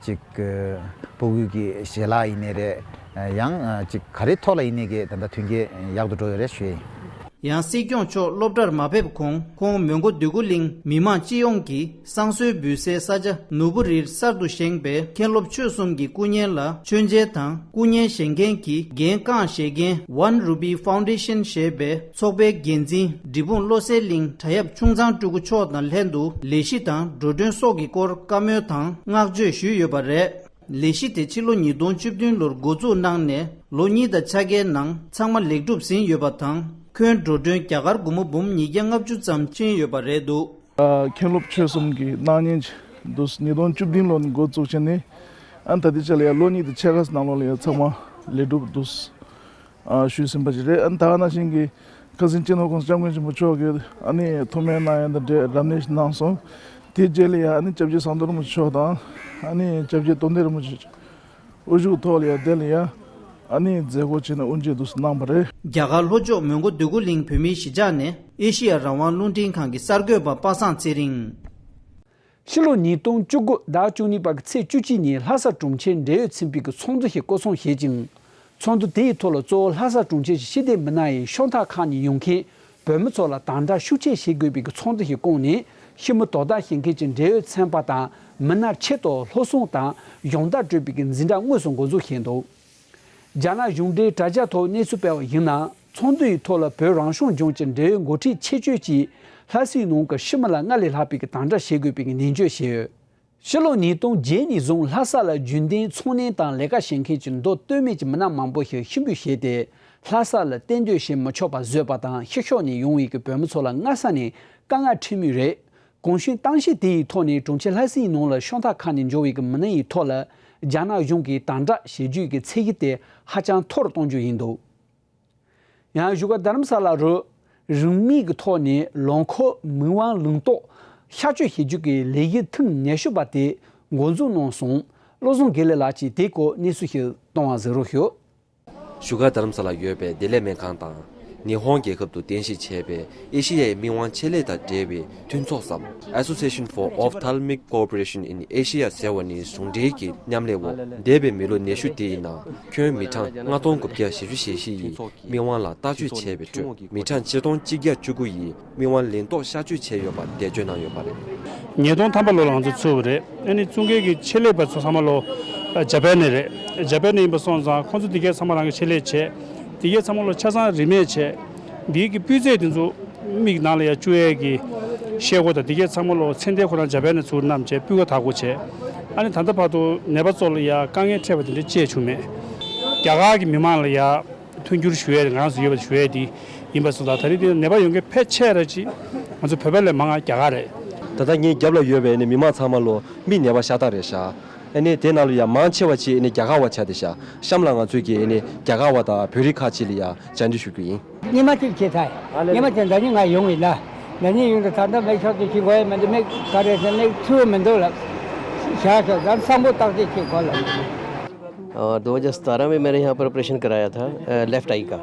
ཅིག་ཨ། ཕྲུ་གུ་གི་ཞལ་ལག་ཡིན་ནའི་རེད། ཨ། ཡང་ཨ། ཅིག་ག་རེ་ཐོག་ལ་ཡིན་ནའི་ཀྱི་ད་ལྟ་མཐུན་རྐྱེན་ཡག་ཏུ་འགྲོ་ཡོད་རེད་ཞུ་ཡ་ཡིན། ཡང་སྲིད་སྐྱོང་མཆོག་སློབ་གྲྭར་མ་ཕེབས་གོང་། ཁོང་མོན་གྷོ་འདོད་རྒུ་གླིང་མི་མང་སྤྱི་ཡོངས་ཀྱི་བསང་གསོལ་འབུལ་སའི་ས་ཆ་ནོར་བུ་རིར་གསར་དུ་བཞེངས་པའི་མཁན་སློབ་ཆོས་གསུམ་གྱི་སྐུ་བརྙན་ལ་མཆོད་མཇལ་དང་། སྐུ་བརྙན་བཞེངས་མཁན་གྱི་འགན་རྐང་བཞེས་མཁན་One Ruby Foundation ཞེས་པའི་ཚོགས་པའི་འགན་འཛིན་འབྲས་སྤུངས་བློ་གསལ་གླིང་བྲག་གཡབ་ཆུང་ཚང་སྤྲུལ་སྐུ་མཆོག་དང་ལྷན་དུ་ལས་གཞི་དང་འགྲོ་གྲོན་སོགས་ཀྱི་སྐོར་བཀའ་མོལ་དང་བསྔགས་བརྗོད་ཞུས་ཡོད་པ་རེད། ལས་གཞི་དེ་ཕྱི་ལོ་ཉིས་སྟོང་བཅུ་བདུན་ལོར་འགོ་འཛུགས་གནང་ནས་ལོ་གཉིས་དང་ཕྱེད་ཀའི་ནང་ཚང་མ་ལེགས་གྲུབ་ཟིན་ཡོད་པ་དང་། ཁོང་འགྲོ་གྲོན་རྒྱ་གར་སྒོར་མོ་འབུམ་ཉིས་བརྒྱ་ལྔ་བཅུ་ཙམ་ཕྱིན་ཡོད་པ་རེད་འདུག་ཨ། མཁན་སློབ་ཆོས་གསུམ་གྱི་སྣང་བརྙན་ཅིག་འདུག་ཉིས་སྟོང་བཅུ་བདུན་ལོ་ནས་འགོ་བཙུགས་བྱས་ནས། ཨ། ད་ལྟའི་ཆ་ལ་ཡང་ལོ་གཉིས་དང་ཕྱེད་ཀ་ནང་ལོགས་ལ་ཡང་ཚང་མ་ལེགས་གྲུབ་འདུག་ཨ། ཞུས་ཟིན་པ་ཞིག་རེད། ཨ། ད་ག་ནང་བཞིན་གྱི་ཁ་སང་སྤྱི་ནོར་གོང་ས་སྐྱབས་མགོན་ཆེན་པོ་མཆོག་གིས་ཨ་ནི་ཐུགས་སྨོན་གནང་ཡ་དང་འབྲེལ་རབ་གནས་ཤིག་གནང་སོང་། དེའི་རྗེས་ལ་ཡང་ཨ་ནི་སྐྱབས་རྗེ་ཟམ་གདོང་རིན་པོ་ཆེ་མཆོག་དང་། ཨ་ནི་སྐྱབས་རྗེ་རྟོགས་ལྡན་རིན་པོ་ཆེ་མཆོག་དབུ་བཞུགས་ཐོག་ལ་ཡང་དེ་ལ་ཡང་ཨ་ནི་མཛད་སྒོ་བྱས་ནས་དབུ་འབྱེད་དུ་གནང་བ་རེད། རྒྱ་གར་ལྷོ་ཕྱོགས་མོན་གྷོ་འདོད་རྒུ་གླིང་བོད་མིའི་གཞིས་ཆགས་ནས་ཨེ་ཤི་ཡ་རང་དབང་རླུང་འཕྲིན་ཁང་གི་གསར་འགོད་པ་པ་སངས་ཚེ་རིང་། ཕྱི་ལོ་ཉིས་སྟོང་བཅུ་དགུ་ཟླ་བཅུ་གཉིས་པ་གི་ཚེས་བཅུ་གཅིག་ཉིན་ལྷ་ས་གྲོང་ཁྱེར་འབྲེལ་ཡོད་ཚན་པའི་གི་ཚོགས་འདུ་ཞིག་བསྐོང་ཚོགས་བྱེད་ཅིང་། ཚོགས་འདུ་དེའི་ཐོག་ལ་གཙོ་བོ་ལྷ་ས་གྲོང་ཁྱེར་གྱི་སྤྱི་བདེ་མི་སྣ་ཡིས་ཤོག་ཐག་ཁག་ནས་ཡོང་མཁན་བོད་མི་ཚོ་ལ་དམ་དྲག་ཤུགས་ཆེ་བྱེད་དགོས་པའི་གི་ཚོགས་འདུ་ཞིག་བསྐོངས་ནས། ཤི་མི་དོ་བདག་བྱེད་མཁན་གྱི་འབྲེལ་ཡོད་ཚན་པ་དང་མི་སྣར་ཆེད་དུ་སློབ་གསོ་དང་སྦྱོང་བརྡར་སྤྲོད་པའི་གི་འཛིན་གྲྭ་དངོས་སུ་འགོ་འཛུགས་བྱས་འདུག་རྒྱ་ནག་གཞུང་འབྲེལ་དྲ་རྒྱ་ཐོག་གནས་ཚུལ་སྤེལ་བ་ཡིན་ན། ཚོགས་འདུ་ཡི་ཐོག་ལ་བོད་རང་སྐྱོང་ལྗོངས་ཀྱི་འབྲེལ་ཡོད་འགོ་ཁྲིད་ཆེ་བསྐྱོད་ཀྱིས་ལྷ་སའི་ནང་གི་ཤི་མི་ལ་སྔར་ལས་ལྷག་པའི་གི་དམ་དྲག་བྱེད་དགོས་པའི་གི་ནན་བརྗོད་བྱས་ཡོད། ཕྱི་ལོ་ཉིས་སྟོང་བརྒྱད་ནས་བཟུང་ལྷ་ས་ལ་རྒྱུན་ལྡན་ཚོང་ལས་དང་ལས་ཀ་བྱེད་མཁན་གྱི་མདོ་སྟོད་སྨད་ཀྱི་མི་སྣ་མང་པོ་ཞིག་ཤི་འབུད་བྱས་ཏེ། ལྷ་ས་ལ་གཏན་སྡོད་བྱེད་མི་ཆོག་པ་བཟོས་པ་དང་། ཕྱི་ཕྱོགས་ནས་ཡོང་བའི་གི་བོད་མི་ཚོ་ལ་སྔ་ས་ནས་དཀའ་ངལ་འཕྲད་མུས་རེད། གོང་ཞུས་གཏམ་བཤད་དེ་ཡི་ཐོག་ནས་གྲོང་ཁྱེར་ལྷ་སའི་ནང་ལ་ཤོག་ཐག་ཁག་ནས་འབྱོར་བའི་གི་མི་སྣ་ཡི་ཐོག་ལ་རྒྱ་ནག་གཞུང་གིས་དམ་དྲག་བྱེད་རྒྱུའི་གི་ཚད་གཞི་དེ་ཧ་ཅང་མཐོ་རུ་གཏོང་རྒྱུ་ཡིན་འདུག་ཡང་བཞུགས་སྒར་རྡ་རམ་ས་ལ་རུ་རིན་མེད་ཀྱི་ཐོག་ནས་ལོ་འཁོར་མིག་དབང་ལིང་ཏོག་གཤག་བཅོས་བྱེད་རྒྱུ་གི་ལས་གཞི་ཐེངས་ཉི་ཤུ་པ་དེ་འགོ་འཛུགས་གནང་སོང་། བློ་བཟང་དགེ་ལེགས་ལགས་ཀྱིས་དེའི་སྐོར་གནས་ཚུལ་ཞིག་གཏོང་བ་གཟིགས་རོགས་ཞུ། བཞུགས་སྒར་རྡ་རམ་ས་ལ་ཡོད་པའི་བདེ་ལེགས་སྨན་ཁང་དང་། ཉི་ཧོང་རྒྱལ་ཁབ་ཏུ་རྟེན་གཞི་བྱས་པའི་ཨེ་ཤེ་ཡའི་མིག་དབང་ཆེད་ལས་དང་འབྲེལ་བའི་མཐུན་ཚོགས་སམ། Association for Ophthalmic Cooperation in Asia ཟེར་བ་ནི་ཟུང་འབྲེལ་གྱི་མཉམ་ལས་འོག་འདས་པའི་མི་ལོ་ཉི་ཤུ་དེའི་ནང་ཁྱོན་མི་གྲངས་ལྔ་སྟོང་དགུ་བརྒྱ་ཞེ་བཞི་ཞེ་བཞི་ཡི་མིག་དབང་ལ་བརྟག་དཔྱད་བྱས་པའི་ཁྲོད་མི་གྲངས་ཆིག་སྟོང་གཅིག་བརྒྱ་བཅུ་དགུ་ཡིས་མིག་དབང་ལེན་ཏོག་གཤག་བཅོས་བྱས་ཡོད་པ་འགྲེལ་བརྗོད་གནང་ཡོད་པ་རེད། ཉིས་སྟོང་ཐམ་པ་ལོ་ལ་ང་ཚོ་ཚུད་པ་རེད། ཨ་ནི་ཚོང་ཁང་གི་ཆེད་ལས་པ་ཚོ་ཚང་མ་ལོ་ཇ་པན་ནས་རེད། ཇ་པན་ནས་ཡིན་པ་སོང་ཙང་ཁོང་ཚོ་དེ་གའི་ཚང་མ་རང་གི་ཆེད་ལས་བྱས། དེ་གའི་ཚང་མ་ལོ་ཆ་ཚང་རིན་མེད་བྱས། འདིའི་གི་སྤུས་ཚད་དེ་ཚོ་མིག་ནང་ལ་ཡ་བཅུག་ཡས་ཀྱི་ཤེལ་སྒོ་དང་དེ་གའི་ཚང་མ་ལོ་ཚེ་འདས་ཁོ་རང་ཇ་པན་ནས་ཚུར་བསྣམས་བྱས་སྤུས་ཀ་དག་པོ་བྱས། ཨ་ནི་ད་ལྟ་བར་དུ་ནད་པ་ཚོ་ལ་ཡ་དཀའ་ངལ་འཕྲད་པ་དེ་འདྲ་ཅི་ཡང་བྱུང་མེད། རྒྱ་གར་གྱི་མི་མང་ལ་ཡ་མཐུན་འགྱུར་ཞུ་ཡས་ང་རང་ཚོ་ཡོད་པ་ཞུ་ཡས་དེ་ཡིན་པ་སོང་ཙང་ད་རེས་དེ་ནད་པ་ཡོང་མཁན་ཕལ་ཆེ་ར་ཅིག་ང་ཚོ་བོད་པ་ལས་མང་ང་རྒྱ་གར་རེད། ད་ལྟ་ངའི་རྒྱབ་ལ་ཡོད་པའི་ནི་མི་མང་ཚང་མ་ལོ་མིག་ནད་པ་ཤ་སྟག་རེད་ཤག་ཨ་ནི་དེ་ནང་ལ་ཡ་མང་ཆེ་བ་ཅིག་ཨ་ནི་རྒྱ་གར་བ་ཆགས་བསྡད་ཤག་གཤམ་ལ་ང་ཚོས་ཀྱི་ཨ་ནི་རྒྱ་གར་བ་དང་བོད་རིགས་ཁག་ཅིག་ལ་ཡ་བཅར་འདྲི་ཞུ་རྒྱུ་ཡིན། 你们这些菜，你们现在你还用的了，那你用的他那没少的去，我也没得没，他这是没出门都了，下手咱上不当的去过了。 अ, दो हज़ार सतारह में मैंने यहाँ पर ऑपरेशन कराया था, अ, लेफ्ट आई का।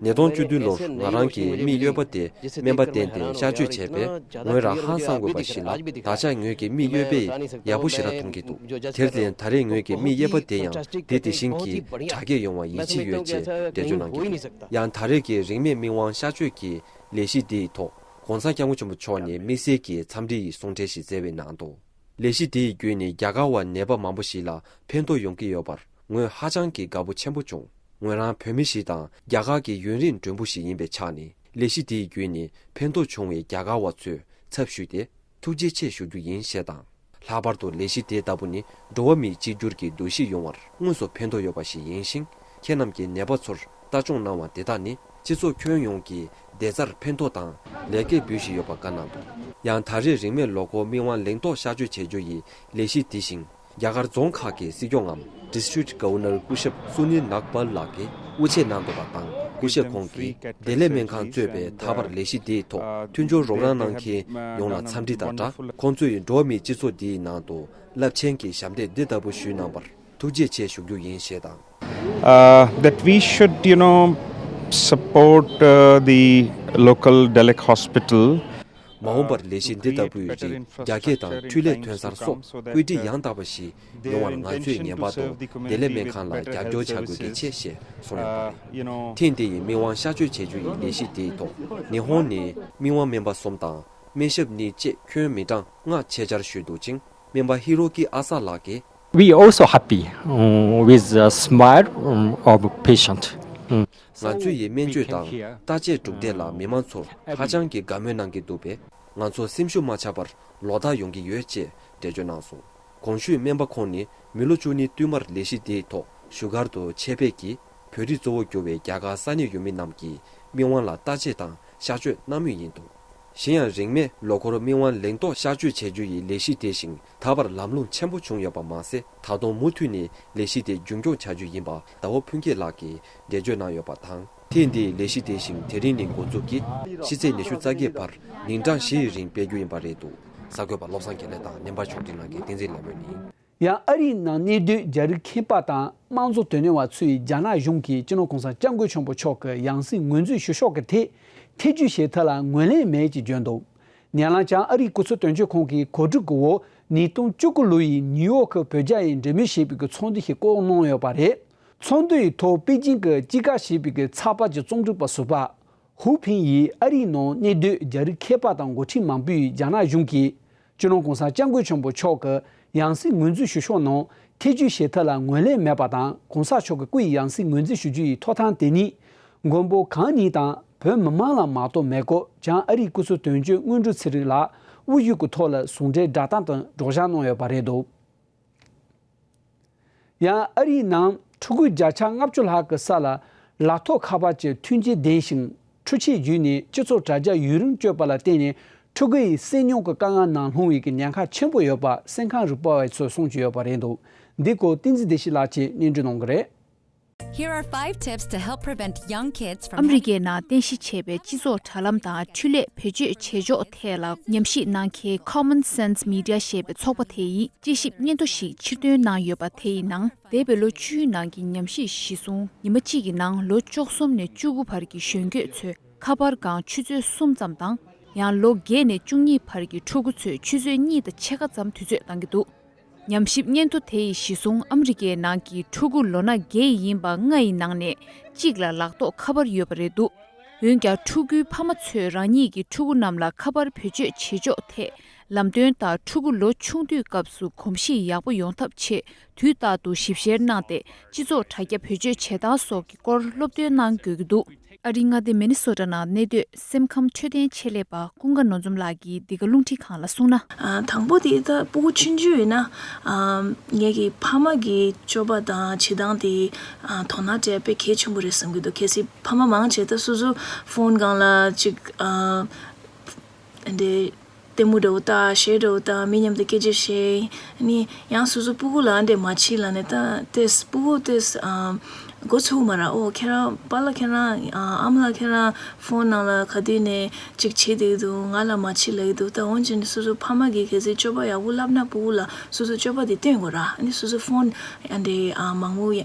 ཉིས་སྟོང་བཅུ་བདུན་ལོར་ང་རང་གི་མིག་གཡས་པ་དེ་སྨན་པ་བསྟེན་ཏེ་གཤག་བཅོས་བྱས་པས། ངོས་རང་ཧང་སང་དགོས་པ་ཞིག་ལ། ད་ཆ་ངོས་ཀྱི་མིག་གཡས་པས་ཡག་པོ་ཞེ་དྲག་མཐོང་གི་འདུག་དེར་བརྟེན་ད་རེས་ངོས་ཀྱི་མིག་གཡས་པ་དེ་ཡང་དེ་དེ་བཞིན་གྱི་དྲག་སྐྱེད་ཡོང་བར་ཡིད་ཆེས་ཡོད་ཅེས་འགྲེལ་བརྗོད་གནང་གི་འདུག་ཡང་ད་རེས་ཀྱི་རིན་མེད་མིག་དབང་གཤག་བཅོས་ཀྱི་ལས་གཞི་འདིའི་ཐོག་༸གོང་ས་༸སྐྱབས་མགོན་ཆེན་པོ་མཆོག་ནས་དམིགས་བསལ་གྱི་འཚམས་འདྲི་ཡི་གསུང་འཕྲིན་ཞིག་སྩལ་བའི་ནང་དུ། ལས་གཞི་དེ་ཡི་བརྒྱུད་ནས་རྒྱ་གར་བ་ནད་པ་མང་པོ་ཞིག་ལ་ཕན་ཐོགས་ཡོང་གི་ཡོད་པར་ངོས་ཧ་ཅང་གི་དགའ་པོ་ཆེན་པོ་བྱུང་། ངོས་རང་བོད་མི་ཞིག་དང་རྒྱ་གར་གྱི་ཡུན་རིང་མགྲོན་པོ་ཞིག་ཡིན་པའི་ཆ་ནས་ལས་གཞི་དེ་ཡི་བརྒྱུད་ནས་ཕན་ཐོགས་བྱུང་བའི་རྒྱ་གར་བ་ཚོའི་ཚབ་ཞུས་ཏེ་ཐུགས་རྗེ་ཆེ་ཞུ་རྒྱུ་ཡིན་ཞེས་དང་། ལྷག་པར་དུ་ལས་གཞི་དེ་ལྟ་བུ་ནི་འགྲོ་བ་མིའི་གཅིག་གྱུར་གྱི་འདུ་ཤེས་ཡོང་བར་དངོས་སུ་ཕན་ཐོགས་ཡོད་པ་ཞིག་ཡིན་ཞིང་། ཁྱེད་རྣམས་ཀྱིས་ནད་པ་ཚོར་ལྟ་སྐྱོང་གནང་བ་དེ་དག་ནི་སྤྱི་ཚོགས་ཁྱོན་ཡོངས་ཀྱི་བདེ་རྩར་ཕན་ཐོགས་དང་ལེགས་སྐྱེས་འབུལ་བཞིན་ཡོད་པ་བཀའ་གནང་འདུག་ཡང་ད་རེས་རིན་མེད་ལོ་འཁོར་མིག་དབང་ལིང་ཏོག་གཤག་བཅོས་བྱེད་རྒྱུ་ཡི་ལས་གཞི་དེ་བཞིན་རྒྱ་གར་རྫོང་ཁག་གི་སྲིད་སྐྱོང་ངམ་District Governor སྐུ་ཞབས་སུ་ནིལ་ནག་པལ་ལགས་ཀྱིས་དབུ་འབྱེད་གནང་འདུག་པ་དང་། སྐུ་ཞབས་ཁོང་གིས་བདེ་ལེགས་སྨན་ཁང་གཙོས་པའི་ད་བར་ལས་གཞི་དེའི་ཐོག་མཐུན་སྦྱོར་རོགས་རམ་གནང་མཁན་ཡོངས་ལ་འཚམས་འདྲི་དང་སྦྲགས། ཁོང་ཚོས་འགྲོ་བ་མིའི་སྤྱི་ཚོགས་འདིའི་ནང་དུ་རླབས་ཆེན་གྱི་ཞབས་འདེགས་འདི་ལྟ་བུ་ཞུས་གནང་བར་ཐུགས་རྗེ་ཆེ་ཞུ་རྒྱུ་ཡིན་ཞེས་དང་། Uh, that we should, you know, support uh, the local Delek hospital. མ་འོངས་པར་ལས་གཞི་འདི་ལྟ་བུའི་རིགས་རྒྱ་སྐྱེད་དང་འཕྲུལ་ལས་ཐོན་གསར་སོགས་བཀོད་སྒྲིག་ཡང་དག་པ་ཞིག་ཡོང་བར་ང་ཚོས་ངེས་པར་དུ་བདེ་ལེགས་སྨན་ཁང་ལ་རྒྱབ་སྐྱོར་བྱ་དགོས་གལ་ཆེ་ཞེས་གསུངས་ཡོད་པ་རེད། ཐེངས་འདི་ཡི་མིག་དབང་གཤག་བཅོས་བྱེད་རྒྱུ་ཡི་ལས་གཞི་དེའི་ཐོག་ཉི་ཧོང་ནས་མིག་དབང་སྨན་པ་གསུམ་དང་སྨན་ཞབས་གཉིས་བཅས་ཁྱོན་མི་གྲངས་ལྔ་ཆེད་བཅར་ཞུས་འདུག་ཅིང་། སྨན་པ་ཧི་རོ་ཀི་ཨ་ས་ལགས་ཀྱིས། We also happy um, with the smile um, of patient. ང་ཚོ་ཡི་སྨན་བཅོས་དང་བརྟག་དཔྱད་གྲུབ་འབྲས་ལ་མི་མང་ཚོར་ཧ་ཅང་གི་དགའ་མོས་གནང་གི་འདུག་པས། ང་ཚོ་སེམས་ཤུགས་མ་ཆག་པར་ལོག་ལྟ་ཡོང་གི་ཡོད་ཅེས་འགྲེལ་བརྗོད་གནང་སོང་། གོང་ཞུས་སྨན་པ་ཁོང་ནི་མི་ལོ་བཅུ་གཉིས་བསྟུད་མར་ལས་གཞི་དེའི་ཐོག་བཞུགས་སྒར་དུ་ཆེད་ཕེབས་ཀྱིས་བོད་རིགས་གཙོ་བོ་གྱུར་བའི་རྒྱ་གར་ས་གནས་ཡུལ་མི་རྣམས་ཀྱི་མིག་དབང་ལ་བརྟག་དཔྱད་དང་གཤག་བཅོས་གནང་མུས་ཡིན་འདུག་གཞན་ཡང་རིན་མེད་ལོ་འཁོར་མིག་དབང་ལིང་ཏོག་གཤག་བཅོས་བྱེད་རྒྱུ་ཡི་ལས་གཞི་དེ་བཞིན་ད་བར་ལམ་ལྷོང་ཆེན་པོ་བྱུང་ཡོད་པ་མ་ཟད། ད་དུང་མུ་མཐུད་ནས་ལས་གཞི་དེ་རྒྱུན་འཁྱོངས་བྱ་རྒྱུ་ཡིན་པ་ཟླ་བ་ཕུན་སྐྱིད་ལགས་ཀྱིས་འགྲེལ་བརྗོད་གནང་ཡོད་པ་དང་། ཐེངས་འདིའི་ལས་གཞི་དེ་བཞིན་དེ་རིང་ནས་འགོ་འཛུགས་ཀྱིས་ཕྱི་ཚེས་ཉི་ཤུ་རྩ་བརྒྱད་བར་ཉིན་གྲངས་བཞི་ཡི་རིང་སྤེལ་རྒྱུ་ཡིན་པ་རེད་འདུག་གསར་འགོད་པ་བློ་བཟང་དགེ་ལེགས་དང་བརྙན་པར་ཕྱོགས་སྒྲིག་གནང་མཁན་བསྟན་འཛིན་ལེགས་སྨོན་ཡིན། ཡང་ཨ་རིའི་ནང་གནས་སྡོད་རྒྱ་རིགས་ཁྱིམ་པ་དང་དམངས་གཙོ་དོན་གཉེར་བ་ཚོས་རྒྱ་ནག་གཞུང་གིས་སྤྱི་ནོར་གོང་ས་སྐྱབས་མགོན་ཆེན་པོ་མཆོག་གི་ཡང་སྲིད་ངོས་འཛིན་ཞུ་ཕྱོགས་ཀྱི་ཐད་ཐེ་ཇུས་བྱེད་ཐབས་ལ་ངོས་ལེན་མེད་ཅེས་བརྗོད་འདུག་ཉེ་ལམ་ཀྱང་ཨ་རིའི་སྐུ་ཚབ་དོན་གཅོད་ཁང་གིས་གོ་སྒྲིག་གི་འོག་ ཉིས་སྟོང་བཅུ་དགུ་ལོ་ཡི་ནིའུ་ཡོག་གི་བོད་རྒྱ་ཡི་འབྲེལ་མོལ་ཞེས་པའི་གི་ཚོགས་འདུ་ཞིག་བསྐོང་གནང་ཡོད་པ་རེད། ཚོགས་འདུ་ཡི་ཐོག་པེ་ཅིང་གི་དཔྱིད་ཀ་ཞེས་པའི་གི་ཚགས་པར་གྱི་རྩོམ་སྒྲིག་པ་ཟུར་པ་ཧུའུ་ཕིང་ཡིས་ཨ་རིའི་ནང་གནས་སྡོད་རྒྱ་རིགས་མཁས་པ་དང་འགོ་ཁྲིད་མང་པོས་རྒྱ་ནག་གཞུང་གིས་སྤྱི་ནོར་༸གོང་ས་༸སྐྱབས་མགོན་ཆེན་པོ་མཆོག་གི་ཡང་སྲིད་ངོས་འཛིན་ཞུ་ཕྱོགས་ནང་ཐེ་བྱུས་བྱེད་ཐབས་ལ་ངོས་ལེན་མེད་པ་དང་༸གོང་ས་མཆོག་གི་སྐུའི་ཡང་སྲིད་ངོས་འཛིན་ཞུ་རྒྱུ་ཡི་ཐོབ་ཐང་དེ་ཉིད་མགོན་པོ་གང་ཉིད་དང་བོད་མི་མང་ལ་མ་གཏོགས་མེད་སྐོར་བྱང་ཨ་རིའི་སྐུ་ཚབ་དོན་གཅོད་དངོས་གྲུབ་ཚེ་རིང་ལགས་དབུ་བཞུགས་ཀྱི་ཐོག་ལ་ཟུང་འབྲེལ་བསྒྲགས་གཏམ་དང་སྒྲོག་སྦྱང་གནང་ཡོད་པ་རེད་འདུག་ཡང་ཨ་རིའི་ནང་ཕྲུ་གུ་བརྒྱ་ཆ་ལྔ་བཅུ་ལྷག་གི་ས་ལ་ལག་ཐོགས་ཁ་པར་གྱི་མཐུན་རྐྱེན་ལྡན་ཞིང་འཕྲུལ་ཆས་བརྒྱུད་ནས་སྤྱི་ཚོགས་དྲ་རྒྱ་ཡུན་རིང་སྤྱོད་པ་ལ་བརྟེན་ནས་ཕྲུ་གུ་ཡི་སེམས་མྱོང་གི་དཀའ་ངལ་ནང་ལྷུང་བའི་གི་ཉེན་ཁ་ཆེན་པོ་ཡོད་པ་སེམས་ཁམས་རིག་པ་བ་ཚོས་གསུངས་ཀྱི་ཡོད་པ་རེད་འདུག་འདི་སྐོར་བསྟན་འཛིན་བདེ་སྐྱིད་ལགས་ཀྱིས་སྙན་སྒྲོན་གནང་གི་རེད། Here are five tips to help prevent young kids from ཨ་མི་རི་ཀའི་ནང་རྟེན་གཞི་བྱས་པའི་སྤྱི་ཚོགས་དྲ་ལམ་དང་འཕྲུལ་ལས་བེད་སྤྱོད་བྱེད་ཕྱོགས་ཐད་ལ་ཉམས་ཞིབ་གནང་མཁན་Common Sense Media ཞེས་པའི་ཚོགས་པ་དེ་ཡིས་དཔྱད་ཞིབ་སྙན་ཐོ་ཞིག་ཕྱིར་འདོན་གནང་ཡོད་པ་དེ་ཡི་ནང་འདས་པའི་ལོ་བཅུའི་ནང་གི་ཉམས་ཞིབ་གཞིར་བཟུང་ཉི་མ་གཅིག་གི་ནང་ལོ་བཅུ་གསུམ་ནས་བཅུ་དགུ་བར་གྱི་གཞོན་སྐྱེས་ཚོས་ཁ་པར་སྒང་ཆུ་ཚོད་གསུམ་ཙམ་དང་ཡང་ལོ་བརྒྱད་ནས་བཅུ་གཉིས་བར་གྱི་ཕྲུ་གུ་ཚོས་ཆུ་ཚོད་གཉིས་དང་ཕྱེད་ཀ་ཙམ་དུས་ཚོད་གཏང་གི་འདུག་ཉམས་ཞིབ་སྙན་ཐོ་དེ་ཡི་གཞིར་བཟུང་ཨ་མི་རི་ཀའི་ནང་གི་ཕྲུ་གུ་ལོ་ན་བརྒྱད་ཡིན་པ་ལྔ་ཡི་ནང་ནས་གཅིག་ལ་ལག་ཐོགས་ཁ་པར་ཡོད་པ་རེད་འདུག་འོན་ཀྱང་ཕྲུ་གུའི་ཕ་མ་ཚོས་རང་ཉིད་ཀྱི་ཕྲུ་གུ་རྣམས་ལ་ཁ་པར་བེད་སྤྱོད་བྱེད་ཕྱོགས་ཐད་ལམ་སྟོན་དང་ཕྲུ་གུ་ལོ་ཆུང་དུས་སྐབས་སུ་གོམས་གཤིས་ཡག་པོ་ཡོང་ཐབས་ཆེད་དུས་རྟག་ཏུ་ཞིབ་བཤེར་གནང་སྟེ་སྤྱི་ཚོགས་དྲ་རྒྱ་བེད་སྤྱོད་བྱེད་སྟངས་སོགས་ཀྱི་སྐོར་སློབ་སྟོན་གནང་དགོས་ཀྱི་འདུག་ཨ་རིའི་མངའ་སྡེ་མི་ནི་སོ་ཊ་ནང་གནས་སྡོད་སེམས་ཁམས་འཕྲོད་བསྟེན་ཆེད་ལས་པ་ཀུན་དགའ་ནོར་འཛོམས་ལགས་ཀྱིས་འདི་ག་རླུང་འཕྲིན་ཁང་ལ་གསུངས་ན། ཨ། དང་པོ་དེ་ད་སྤུ་གུ་ཆུང་ཆུང་ཡིན་ན། ཨ། ངེད་ཀྱི་ཕ་མ་གི་སྤྱོད་པ་དང་བྱེད་སྟངས་དེ། ཨ། དོ་སྣང་སྤྲད་དཔེ་གལ་ཆེན་པོ་རེད་བསམ་གྱི་འདུག་གལ་སྲིད་ཕ་མ་མང་ཆེ་ད་སོ་སོ་ཕོན་སྒང་ལ་ཅིག་ཨ། འདི། ལྟད་མོ་འདྲ་བོ་ལྟ། གཞས་འདྲ་བོ་ལྟ། མི་མཉམ་དུ་སྐད་ཆ་བཤད། ནི་ཡང་སོ་སོ་སྤུ་གུ་ལ་འདྲེ་མ་བྱེད་ལ་ནི་ད་ཏེས་སྤུ་གུ་ཏེས་ཨ་མགོ་ཚུགས་མ་ར། ཨོ་ཁྱེད་རང་པཱ་ལགས་ཁྱེད་རང་ཨ་ཨ་མ་ལགས་ཁྱེད་རང་ཕོན་ནང་ལ་ག་དུས་ནས་ཅིག་བྱེད་བསྡད་འདུག་ང་ལ་མ་བྱེད་ལབ་ཀྱི་འདུག་ད་འོན་ཀྱང་ནི་སོ་སོ་ཕ་མ་གིས་གལ་སྲིད་སྤྱོད་པ་ཡག་པོ་བསླབ་ན་སྤུ་གུ་ལ་སོ་སོ་སྤྱོད་པ་དེ་སྟོན་དགོས་ར། ནི་སོ་སོ་ཕོན་ཨ་འདྲེ་ཨ་མང་པོ་ཡ་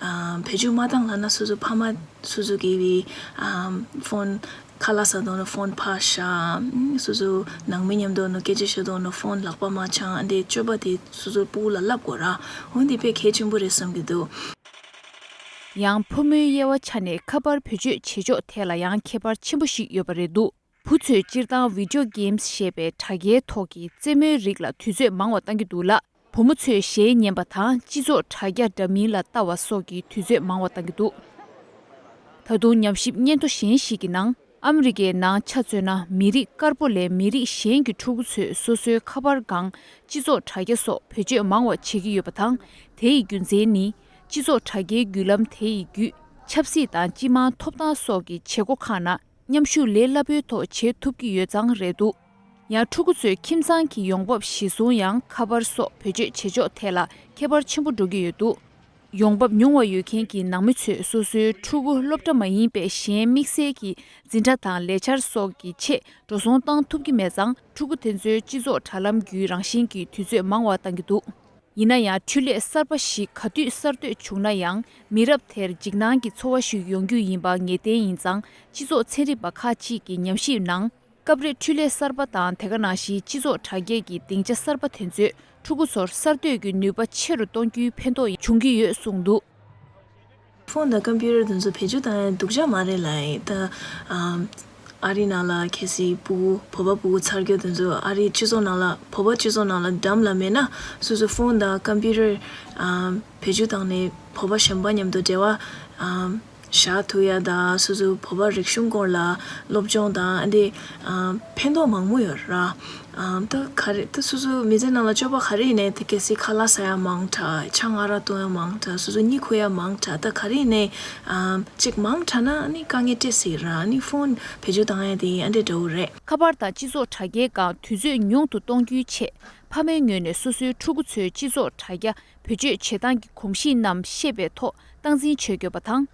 ཨ་བེད་སྤྱོད་མ་བཏང་ལབ་ན་སོ་སོ་ཕ་མ་སོ་སོ་གིས་བི་ཨ་ཕོན་ཁ་ལག་ཟ་དོ་ནོ་ཕོན་ཕར་བཞག་སོ་སོ་ནང་མི་མཉམ་དུ་ནོ་སྐད་ཆ་བཤད་དོ་ནོ་ཕོན་ལག་པ་མ་འཆང་ཨ་འདྲེ་སྤྱོད་པ་དེ་སོ་སོ་སྤུ་གུ་ལ་བསླབ་དགོས་ར། འོན་ཏེ་དཔེ་གལ་ཆེན་པོ་རེད་བསམ་གྱི་འདུག་ཡང་ཕོ་མོའི་དབྱེ་བ་ཆ་ནས་ཁ་པར་བེད་སྤྱོད་བྱེད་ཕྱོགས་ཐད་ལ་ཡང་ཁྱད་པར་ཆེན་པོ་ཞིག་ཡོད་པ་རེད་འདུག་བུ་ཚོས་སྤྱིར་བཏང་Video Games ཞེས་པའི་དྲ་རྒྱའི་ཐོག་གི་རྩེད་མོའི་རིགས་ལ་དུས་ཚོད་མང་བ་བཏང་གི་འདུག་ལ། བུ་མོ་ཚོས་གཞས་ཉན་པ་དང་སྤྱི་ཚོགས་དྲ་རྒྱ་འདྲ་མིན་ལ་ལྟ་བ་སོགས་ཀྱི་དུས་ཚོད་མང་བ་བཏང་གི་འདུག་ད་དུང་ཉམས་ཞིབ་སྙན་ཐོ་གཞན་ཞིག་གི་ནང་ཨ་མི་རི་ཀའི་ནང་ཆ་མཚོན་ན་མི་རིགས་དཀར་པོ་ལས་མི་རིགས་གཞན་གྱི་ཕྲུ་གུ་ཚོས་སོ་སོའི་ཁ་པར་སྒང་སྤྱི་ཚོགས་དྲ་རྒྱ་སོགས་བེད་སྤྱོད་མང་བ་བྱེད་ཀྱི་ཡོད་པ་དང་། དེ་ཡི་རྒྱུ་མཚན་ནི་སྤྱི་ཚོགས་དྲ་རྒྱའི་བརྒྱུད་ལམ་དེ་ཡི་བརྒྱུད་ཆབ་སྲིད་དང་སྤྱི་དམངས་ཐོབ་ཐང་སོགས་ཀྱི་བྱེད་སྒོ་ཁག་ནང་མཉམ་ཞུགས་ལས་སླ་པོའི་ཐོག་བྱེད་ཐུབ་ཀྱི་ཡོད་ཙང་རེད་འདུག་ཡང་ཕྲུ་གུ་ཚོའི་ཁྱིམ་ཚང་གི་ཡོང་འབབ་གཞིར་བཟུང་ཡང་ཁ་པར་སོགས་བེད་སྤྱོད་བྱེད་ཕྱོགས་ཐད་ལ་ཁྱད་པར་ཆེན་པོ་འགྲོ་གི་ཡོད་འདུག་ཡོང་འབབ་ཉུང་བ་ཡོད་མཁན་གྱི་ནང་མི་ཚོས་སོ་སོའི་ཕྲུ་གུ་སློབ་གྲྭ་མ་ཡིན་པའི་གཞན་དམིགས་བསལ་གྱི་འཛིན་གྲྭ་དང་ལས་འཆར་སོགས་ཀྱི་ཆེད་འགྲོ་སོང་བཏང་ཐུབ་ཀྱི་མེད་ཙང་ཕྲུ་གུ་དེ་ཚོའི་སྤྱི་ཚོགས་དྲ་ལམ་བརྒྱུད་རང་བཞིན་གྱི་དུས་ཚོད་མང་བ་བཏང་གི་འདུག་ཡིན་ན་ཡང་འཕྲུལ་ལས་གསར་པ་ཞིག་ག་དུས་གསར་གཏོད་བྱུང་ན་ཡང་མི་རབས་དེར་འཇིགས་སྣང་གི་ཚོར་བ་ཞིག་ཡོང་རྒྱུ་ཡིན་པ་ངེས་གཏན་ཡིན་ཙང་སྤྱི་ཚོགས་ཚན་རིག་པ་ཁག་ཅིག་གིས་ཉམས་ཞིབ་ནང་སྐབས་རེ་འཕྲུལ་ལས་གསར་པ་དང་དེ་ག་ནང་བཞིན་སྤྱི་ཚོགས་དྲ་རྒྱ་གི་སྡིངས་ཆ་གསར་པ་དེ་ཚོས་ཕྲུ་གུ་ཚོར་གསར་གཏོད་ཀྱི་ནུས་པ་ཆེ་རུ་གཏོང་རྒྱུའི་ཕན་ཐོགས་འབྱུང་གི་ཡོད་གསུངས་འདུག་ཕོན་དང་ཀམ་པུ་ཊར་དེ་ཚོ་བེད་སྤྱོད་བཏང་ཡ་སྡུག་ཅག་མ་རེད་ལབ་ཡིན། ད་ཨ་རི་ནང་ལ་གལ་སྲིད་སྤུ་གུ་བོད་པ་སྤུ་གུ་ཚར་གྱི་དེ་ཚོ་ཨ་རི་སྤྱི་ཚོགས་ནང་ལ་བོད་པ་སྤྱི་ཚོགས་ནང་ལ་འགྲམ་ལ་མེད་ན་སོ་སོ་ཕོན་དང་ཀམ་པུ་ཊར་ཨ་བེད་སྤྱོད་བཏང་ནས་བོད་པ་གཞན་པ་མཉམ་དུ་འབྲེལ་བ་ཨ་བཞག་ཐུབ་ཡ་དང་སོ་སོའི་བོད་པ་རིག་གཞུང་སྐོར་ལ་སློབ་སྦྱོང་དང་ཨ་འདི་ཨ་ཕན་ཐོགས་མང་པོ་ཡོད་ར། ཨ་ད་ག་རེ་ད་སོ་སོའི་མི་ཚེ་ནང་ལ་སྤྱོད་པ་ག་རེ་ཡིན་ནའི་ད་གལ་སྲིད་ཁ་ལག་ཟ་ཡ་མང་དྲགས། ཆང་ཨ་རག་འཐུང་ཡ་མང་དྲགས། སོ་སོ་གཉིད་ཁུག་ཡ་མང་དྲགས། ད་ག་རེ་ཡིན་ནའི་ཨ་ཅིག་མང་དྲགས་ན་ཨ་ནི་དཀའ་ངལ་འཕྲད་སྲིད་ར། ཨ་ནི་ཕོན་བེད་སྤྱོད་བཏང་ཡ་དེ་ཨ་འདྲས་འདྲ་བོ་རེད། ཁ་པར་དང་སྤྱི་ཚོགས་དྲ་རྒྱའི་སྒང་དུས་ཚོད་ཉུང་དུ་གཏོང་རྒྱུའི་ཆེད་ཕ་མའི་ངོས་ནས་སོ་སོའི་ཕྲུ་གུ་ཚོའི་སྤྱི་ཚོགས་དྲ་རྒྱ་བེད་སྤྱོད་བྱེད་སྟངས་ཀྱི་གོམས་གཤིས་རྣམས་ཤེས་པའི་ཐོག་སྟངས་འཛིན་བྱེད་དགོས་པ་དང་།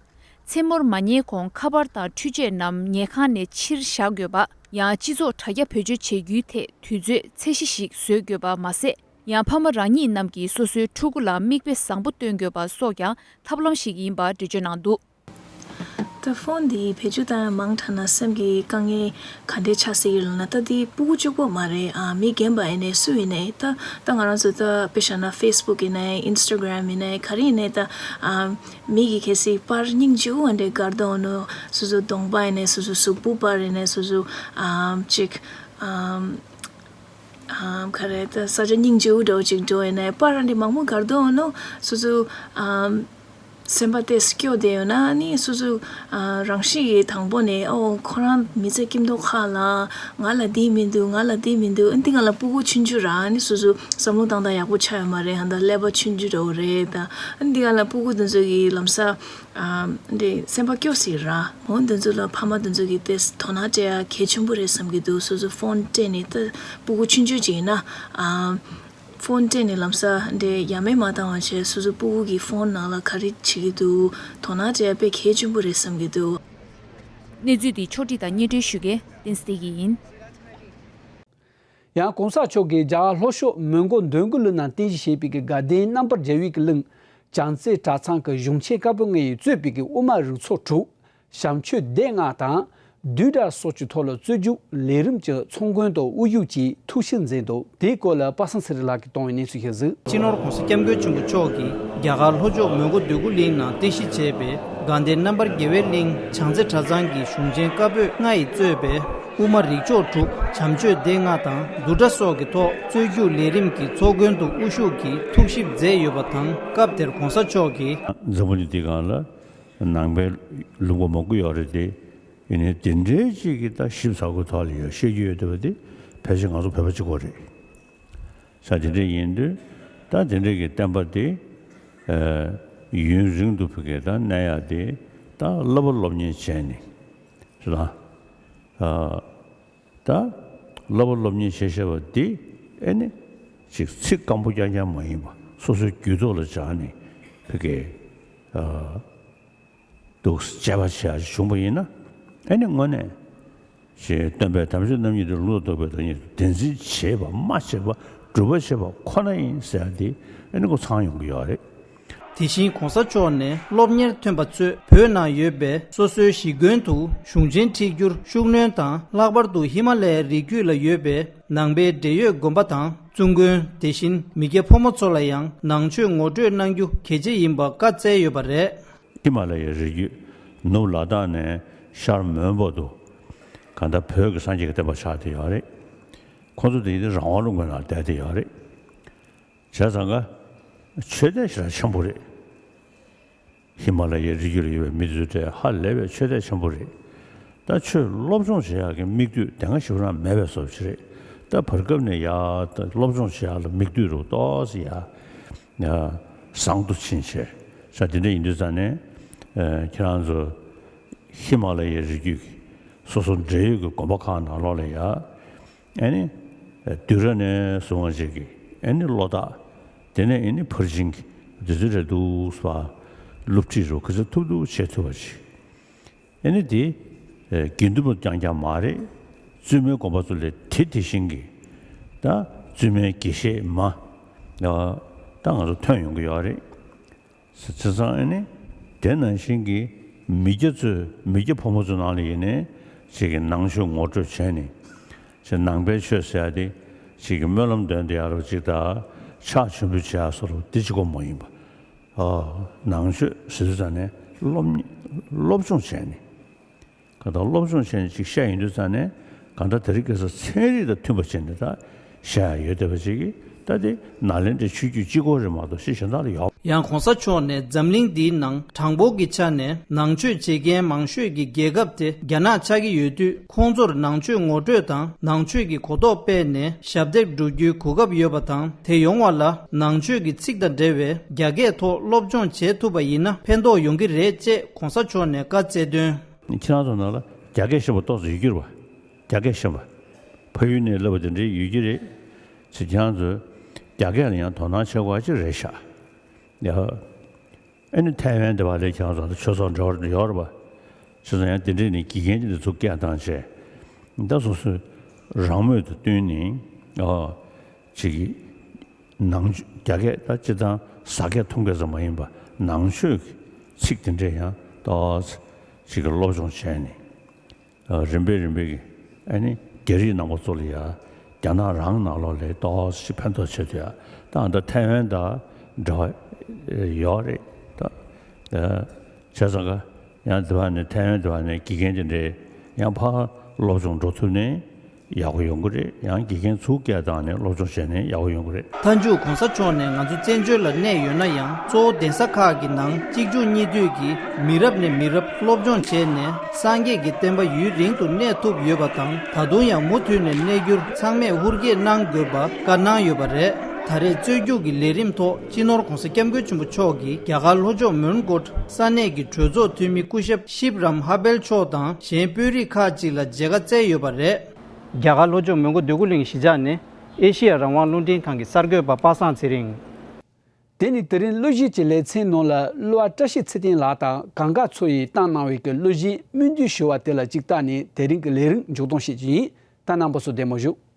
མཚན་མོར་མ་ཉལ་གོང་ཁ་པར་དང་འཕྲུལ་ཆས་རྣམས་ཉལ་ཁང་ནས་ཕྱིར་བཞག་དགོས་པ། ཡང་སྤྱི་ཚོགས་དྲ་རྒྱ་བེད་སྤྱོད་བྱེད་རྒྱུའི་ཐད་དུས་ཚོད་ཚད་གཞི་ཞིག་བཟོས་དགོས་པ་མ་ཟད། ཡང་ཕ་མ་རང་ཉིད་རྣམས་ཀྱིས་སོ་སོའི་ཕྲུ་གུ་ལ་མིག་དཔེ་བཟང་པོ་སྟོན་དགོས་པ་སོགས་ཀྱང་ཐབས་ལམ་ཞིག་ཡིན་པ་འགྲེལ་བརྗོད་གནང་འདུག་ད་ ད་ཕོན་འདི་བེད་སྤྱོད་བཏང་ཡ་མང་དྲགས་ན་སེམས་ཀྱི་དཀའ་ངལ་ག་འདྲས་ཆགས་སྲིད་ཀྱི་ལབ་ན། ད་འདི་སྤུ་གུ་གཅིག་པོ་མ་རེད། ཨ་མི་རྒན་པ་ཡིན་ནའི་སུ་ཡིན་ནའི། ད་ད་ང་རང་ཚོ་ད་དཔེ་བཞག་ན་ཕེ་སི་བུག་ཡིན་ནའི་ཨིན་སི་ཊ་གྷ་རམ་ཡིན་ནའི་ག་རེ་ཡིན་ནའི། ད་ཨ་མི་གི་གལ་སྲིད་པར་སྙིང་རྗེ་པོ་འདྲས་བཀར་འདུག་ནོ། སོ་སོ་གདོང་པ་ཡིན་ནའི་སོ་སོ་གཟུགས་པོ་པར་ཡིན་ནའི་སོ་སོ་ཨ་ཅིག་ཨ། ཨམ། ག་རེ། ད་ས་ཆ་སྙིང་རྗེ་པོ་འདྲ་བོ་ཅིག་འགྲོ་ཡོད་ན་ཡང་པར་འདི་མང་པོ་བཀར་འདུག་ནོ། སོ་སོ་ཨམ། སེམས་པ་ཏོག་ཙམ་སྐྱོ་བསྡད་ཡོད་ན་ནི་སོ་སོ་ཨ་རང་བཞིན་གྱིས་དང་པོ་ནས་ཨོ་ཁོ་རང་མི་ཚེ་སྐྱིད་མདོག་ཁ་ལ་ང་ལ་འདི་མི་འདུག་ང་ལ་འདི་མི་འདུག་ཨ་འདི་ང་ལ་སྤུ་གུ་ཆུང་ཆུང་ར་ནི་སོ་སོ་བསམ་བློ་བཏང་སྟངས་ཡག་པོ་ཆགས་ཡོད་མ་རེད། ཧ་ད་ཀླད་པ་ཆུང་ཆུང་འདྲ་བོ་རེད། ད་ཨ་འདི་ང་ལ་སྤུ་གུ་འདི་ཚོ་གི་ལམ་སང་། ཨ་འདི་སེམས་པ་སྐྱོ་སྲིད་ར། འོ་འདི་ཚོ་ལ་ཕ་མ་འདི་ཚོ་གིས་ཏོག་ཙམ་དོ་སྣང་སྤྲད་ཡ་གལ་ཆེན་པོ་རེད་བསམ་གྱི་འདུག་སོ་སོ་ཕོན་སྤྲད་ནས། ད་སྤུ་གུ་ཆུང་ཆུང་ཅིག་ཡིན་ན་ཨ་ཕོན་སྤྲད་ནས་ལམ་སང་འདི་ཡ་མེད་མ་བཏང་བ་བྱས། སོ་སོ་སྤུ་གུ་གི་ཕོན་ནང་ལ་ག་རེ་བྱེད་ཀྱི་འདུག་དོ་སྣང་སྤྲད་ཡ་དཔེ་གལ་ཆེན་པོ་རེད་བསམ་གྱི་འདུག་གནས་ཚུལ་འདི་ཕྱོགས་སྒྲིག་དང་སྙན་སྒྲོན་ཞུ་མཁན་བསྟན་འཛིན་བདེ་སྐྱིད་ཡིན། ཡང་གོང་ས་མཆོག་གིས་རྒྱ་གར་ལྷོ་ཕྱོགས་མོན་གྷོ་འདོད་རྒུ་གླིང་ནང་རྟེན་གཞི་བྱས་པའི་དགའ་ལྡན་རྣམ་པར་རྒྱལ་བའི་གླིང་བྱམས་བརྩེ་གྲྭ་ཚང་གི་གཞུང་ཆེན་བཀའ་པོད་ལྔ་ཡིས་གཙོས་པའི་དབུ་མ་རིགས་ཚོགས་དྲུག་བྱམས་ཆོས་སྡེ་ལྔ་དང་། བསྡུས་གྲྭ་སོགས་ཀྱི་ཐོག་ལ་རྩོད་རྒྱུགས་ལས་རིམ་གྱི་ཚོགས་མགོན་དུ་དབུ་བཞུགས་ཀྱིས་ཐུགས་ཞིབ་མཛད་འདུག་དེའི་སྐོར་ལ་པ་སངས་ཚེ་རིང་ལགས་ཀྱིས་གཏོང་བའི་གནས་ཚུལ་ཞིག་གཟིགས། སྤྱི་ནོར་༸གོང་ས་༸སྐྱབས་མགོན་ཆེན་པོ་མཆོག་གིས་རྒྱ་གར་ལྷོ་ཕྱོགས་མོན་གྷོ་འདོད་རྒུ་གླིང་ནང་རྟེན་གཞི་བྱས་པའི་དགའ་ལྡན་རྣམ་པར་རྒྱལ་བའི་གླིང་བྱམས་བརྩེ་གྲྭ་ཚང་གི་གཞུང་ཆེན་བཀའ་པོད་ལྔ་ཡིས་གཙོས་པའི་དབུ་མ་རིགས་ཚོགས་དྲུག་བྱམས་ཆོས་སྡེ་ལྔ་དང་བསྡུས་གྲྭ་སོགས་ཀྱི་ཐོག་རྩོད་རྒྱུགས་ལས་རིམ་གྱི་ཚོགས་མགོན་དུ་དབུ་བཞུགས་ཀྱིས་ཐུགས་ཞིབ་མཛད་ཡོད་པ་དང་། སྐབས་དེར་གོང་ས་མཆོག་གིས། འཛམ་བུ་གླིང་འདིའི་སྒང་ལ་ནང་པའི་ལུང་པ་མང་པོ་ཡོད་རེད་དེ། ཡིན་ནའི་དེ་འདྲའི་ཅིག་གི་ད་ཞིབ་ཚགས་པོའི་ཐོག་ལ་ཡོད་བཤད་རྒྱུ་ཡོད་བསྡད་པ་དེ་ཕལ་ཆེར་ང་ཚོ་བོད་པ་གཅིག་པོ་རེད། ས་དེ་འདྲ་ཡིན་དུས་ད་དེ་འདྲ་གི་བསྟན་པ་དེ་ཨ་ཡུན་རིང་དུ་ཕ་གིར་ད་གནས་ཡག་དེ་ད་བསླབ་པ་སློབ་གཉེར་བྱས་ནས་རེད་ལ། ཨ་ད་བསླབ་པ་སློབ་གཉེར་བྱེད་ཤེས་པ་དེ་ཨེ་ནི་ཅིག་ཚིག་སྐམ་པོ་རྐྱང་རྐྱང་མ་ཡིན་པ་སོ་སོའི་རྒྱུད་ཐོག་ལ་སྦྱངས་ནས་ཕ་གིར་ཨ། འདུག་དཔྱད་པ་བྱེད་ཡག་བྱུང་བ་ཡིན་ན། ཨེ་ནི་དངོས་གནས་ཅིག་སྟོན་པའི་དམ་ཆོས་རྣམ་གཉིས་དེ་ལུང་དང་རྟོགས་པའི་བདག་ཉིད་དུ་བདེན་འཛིན་བྱེད་པ་སྨྲ་བྱེད་པ་སྒྲུབ་པ་བྱེད་པ་ཁོ་ན་ཡིན་ཟེར་ཡག་དེ་ཨེ་ནི་ཁོ་ཚང་ཡོང་གི་ཡོད་རེད། དེ་བཞིན་གོང་ས་མཆོག་ནས་སློབ་གཉེར་ཐོན་པ་ཚོས་བོད་ནང་ཡོད་པའི་སོ་སོའི་གཞིས་དགོན་དུ་གཞུང་ཆེན་ཁྲིད་རྒྱུར་ཤུགས་སྣོན་དང་། ལྷག་པར་དུ་ཧི་མ་ལ་ཡའི་རི་རྒྱུད་ལ་ཡོད་པའི་ནང་པའི་འབྲེལ་ཡོད་དགོན་པ་དང་བཙུན་དགོན། དེ་བཞིན་མི་སྐྱ་ཕོ་མོ་ཚོ་ལ་ཡང་ནང་ཆོས་ངོ་སྤྲོད་གནང་རྒྱུ་གལ་ཆེ་ཡིན་པ་བཀའ་སྩལ་ཡོད་པ་རེད། ཧི་མ་ལ་ཡའི་རི་རྒྱུད་ནུབ་ལ་དྭགས་ནས་ཤར་མོན་བར་དུ་གང་ལྟར་བོད་ཀྱི་སངས་རྒྱས་ཀྱི་བསྟན་པ་ཆགས་བསྡད་ཡོད་རེད། ཁོང་ཚོ་དེ་ཡིན་དུས་རང་དབང་ལུང་པའི་ནང་བསྡད་བསྡད་ཡོད་རེད། བྱས་ཙང་ཀ་ཆོས་དད་ཞེ་དྲག་ཆེན་པོ་རེད། ཧི་མ་ལ་ཡའི་རི་རྒྱུད་ལ་ཡོད་པའི་མི་དེ་ཚོ་གྲས་ཧ་ལས་པའི་ཆོས་དད་ཆེན་པོ་རེད། ད་ཆོས་སློབ་སྦྱོང་བྱེད་ཡག་གི་མིག་ལྟོས་དེ་སྔ་ཞིག་ན་མེད་པའི་བཟོ་ཅིག་རེད། ད་བར་སྐབས་ནས་ཡ་ད་སློབ་སྦྱོང་བྱེད་ཡག་ལ་མིག་ལྟོས་རུ་ཏོག་ཙམ་ཡ། ཡ། བཟང་དུ་ཕྱིན་བྱས། ས་དེ་འདྲ་ཡིན་དུས་ཙང་ནས། ཨ་ཁྱེད་རང་ཚོ་ཧི་མ་ལ་ཡའི་རི་རྒྱུད་ཀྱི་སོ་སོ་འབྲེལ་ཡོད་ཀྱི་དགོན་པ་ཁག་ནང་ལོགས་ལ་ཡ། ཨ་ནི། བསྡུས་གྲྭ་ནས་བཟུང་བ་ཅིག་གི་ཨ་ནི་བློ་ཐག་དེ་ནས་ཨ་ནི་ཕར་ཕྱིན་གྱི་དེ་ཚོ་རེད་འདུག་པ། སློབ་ཁྲིད་རུ་ག་ཚོད་ཐུབ་ཐུབ་བྱེད་ཐུབ་པ་ཅིག་ཨ་ནི་དེ་དགེ་འདུན་པ་རྐྱང་རྐྱང་མ་རེད། བཙུན་མའི་དགོན་པ་ཚོ་ལ་དེ་དེ་བཞིན་གྱི་ད་བཙུན་མའི་དགེ་བཤེས་མ་ད་ང་ཚོ་ཐོན་ཡོང་གི་ཡོད་རེད། བྱས་ཙང་ཨ་ནི་དེ་ནང་བཞིན་གྱི་མི་སྐྱ་ཚོས་མི་སྐྱ་ཕོ་མོ་ཚོའི་ནང་ལ་ཡིན་ནའི་ཅིག་གི་ནང་ཆོས་ངོ་སྤྲོད་བྱས་ནས་ཅིག་ནང་པའི་ཆོས་ཟེར་ཡ་དེ་ཅིག་གི་སྨོན་ལམ་འདོན་བསྡད་ཡ་རུ་ཅིག་དང་ཕྱག་མཆོད་འབུལ་བྱེད་ཡ་སོགས་རུ་དེ་གཅིག་པོ་མ་ཡིན་པ། ཨ་ནང་ཆོས་ཟེར་དུས་ཙང་ནས་སློབ་གཉེར་སློབ་སྦྱོང་བྱས་ནས། གང་ལྟར་སློབ་སྦྱོང་བྱས་ནས་ཅིག་བཤད་ཡོང་དུས་ཙང་ནས་གང་ལྟར་དེ་རིང་ཁ་སང་ཚན་རིག་དང་མཐུན་པ་བྱས་ནས་ད་བཤད་ཡ་ཡོད་བསྡད་པ་ཅིག་གིས་ད་དེ་ནཱ་ལེནྡྲའི་ཆོས་བརྒྱུད་གཅིག་པོ་རེད་མ་གཏོགས་ཅིག་གཞན་དག་ལ་ཡོད། ཡང་གོང་ས་མཆོག་ནས་འཛམ་གླིང་འདིའི་ནང་གྲངས་འབོར་གྱི་ཆ་ནས་ནང་ཆོས་བྱེད་མཁན་མང་ཤོས་ཀྱི་རྒྱལ་ཁབ་དེ་རྒྱ་ནག་ཆགས་ཀྱི་ཡོད་དུས། ཁོང་ཚོར་ནང་ཆོས་ངོ་སྤྲོད་དང་ནང་ཆོས་ཀྱི་གོ་རྟོགས་སྤེལ་ནས་ཞབས་འདེགས་སྒྲུབ་རྒྱུའི་གོ་སྐབས་ཡོད་པ་དང་། དེ་ཡོང་བ་ལ་ནང་ཆོས་ཀྱི་ཚིག་དང་འབྲེལ་བའི་རྒྱ་སྐད་ཐོག་སློབ་སྦྱོང་བྱེད་ཐུབ་པ་ཡིན་ན་ཕན་ཐོགས་ཡོང་གི་རེད་ཅེས་གོང་ས་མཆོག་ནས་བཀའ་སྩལ་དོན། ཁྱེད་རང་ཚོ་ནང་ལ་རྒྱ་སྐད་ཤེས་པ་ཏོག་ཙམ་ཡོད་ཀྱི་རེད་པ། རྒྱ་སྐད་ཤེས་པ། ཕ་ཡུལ་ནས་བསླབ་པ་དེ་འདྲའི་ཡོད་ཀྱི་རེད། ཚེ་ཁྱེད་རང་ཚོས་རྒྱ་སྐད་ལ་ཡང་དོ་སྣང་བྱེད་དགོས་པ་ཅིག་རེད་ཤག་ཡ། ཨ་ནི་ཐའེ་ཝན་དེ་བ་ལས་ཁྱེད་རང་ཚོ་ཆོས་ཚོགས་འདྲ་བ་ཡོད་རེད་པ། བྱས་ཙང་ཡང་དེ་འདྲས་ནས་དགེ་རྒན་དེ་འདྲ་ཚོ་སྐད་བཏང་བྱས། ད་སོ་སོའི་རང་མོས་དང་བསྟུན་ནས་ཨ་ཅིག་གི་ནང་ཆོས་རྒྱ་སྐད་ད་སྤྱིར་བཏང་ཟ་སྐད་འཐུང་སྐད་ཙམ་མ་ཡིན་པ་ནང་ཆོས་ཀྱི་ཚིག་དེ་འདྲས་ཡང་ཏོག་ ཅིག་གི་སློབ་སྦྱོང་བྱས་ནས། རིམ་པས་རིམ་པས་ཀྱི་ཨ་ནི་རྒྱ་རིགས་རྣམ་པ་ཚོ་ལ་ཡ་རྒྱ་ནག་རང་ནང་ལོགས་ལ་ཏོག་ཙམ་ཕན་ཐོགས་ཆེད་དུ་ཡ་ད་ཨ་ད་ཐའེ་ཝན་དང་འབྲེལ་བ་ཡོད་རེད་ད། བྱས་ཙང་ཀ་ཡང་དེ་བ་ནས་ཐའེ་ཝན་དེ་བ་ནས་དགེ་རྒན་དེ་འདྲས་ཡང་ཕར་སློབ་སྦྱོང་འགྲོ་ཐུབ་ནས་ཡག་པོ་ཡོང་གི་རེད། ཡང་དགེ་རྒན་ཚུར་སྐད་བཏང་ནས་སློབ་སྦྱོང་བྱས་ནས་ཡག་པོ་ཡོང་གི་རེད། མཐའ་མཇུག་གོང་ས་མཆོག་ནས་ང་ཚོ་བཙན་བྱོལ་ལ་གནས་ཡོད་ན་ཡང་གཙོ་བོ་གདན་ས་ཁག་གི་ནང་གཅིག་མཇུག་གཉིས་མཐུད་ཀྱིས་མི་རབས་ནས་མི་རབས་སློབ་སྦྱོང་བྱས་ནས་སངས་རྒྱས་ཀྱི་བསྟན་པ་ཡུན་རིང་དུ་གནས་ཐུབ་ཡོད་པ་དང་། ད་དུང་ཡང་མུ་མཐུད་ནས་གནས་རྒྱུར་ཚང་མས་ཧུར་བསྐྱེད་གནང་དགོས་པ་བཀའ་གནང་ཡོད་པ་རེད། ད་རེས་རྩོད་རྒྱུགས་ཀྱི་ལས་རིམ་ཐོག་སྤྱི་ནོར་༧གོང་ས་༧སྐྱབས་མགོན་ཆེན་པོ་མཆོག་གིས་རྒྱ་གར་ལྷོ་ཕྱོགས་མོན་གྷོ་ས་གནས་ཀྱི་གྲོས་ཚོགས་འཐུས་མི་སྐུ་ཞབས་ཤིབ་རམ་ཧ་བེལ་མཆོག་དང་གཞན་དཔོན་རིགས་ཁག་ཅིག་ལ་མཇལ་ཁ་བསྩལ་ཡོད་པ་རེད། རྒྱ་གར་ལྷོ་ཕྱོགས་མོན་གྷོ་འདོད་རྒུ་གླིང་གཞིས་ཆགས་ནས་ཨེ་ཤེ་ཡ་རང་དབང་རླུང་འཕྲིན་ཁང་གི་གསར་འགོད་པ་པ་སངས་ཚེ་རིང་། དེ་ནི་དེ་རིང་གླུ་གཞས་ཀྱི་ལེ་ཚན་ནང་ལ་གླུ་བ་བཀྲ་ཤིས་ཚེ་བརྟན་ལགས་དང་གང་ག་མཚོ་ཡིས་བཏང་གནང་བའི་གི་གླུ་གཞས་སྨོན་འདུན་ཞུ་བ་དེ་ལ་གཅིག་བལྟས་ནས་དེ་རིང་གི་ལས་རིམ་མཇུག་སྡོམ་བྱེད་ཀྱི་ཡིན། ད་རྣམ་པ་ཚོ་བདེ་མོ་བཞུགས།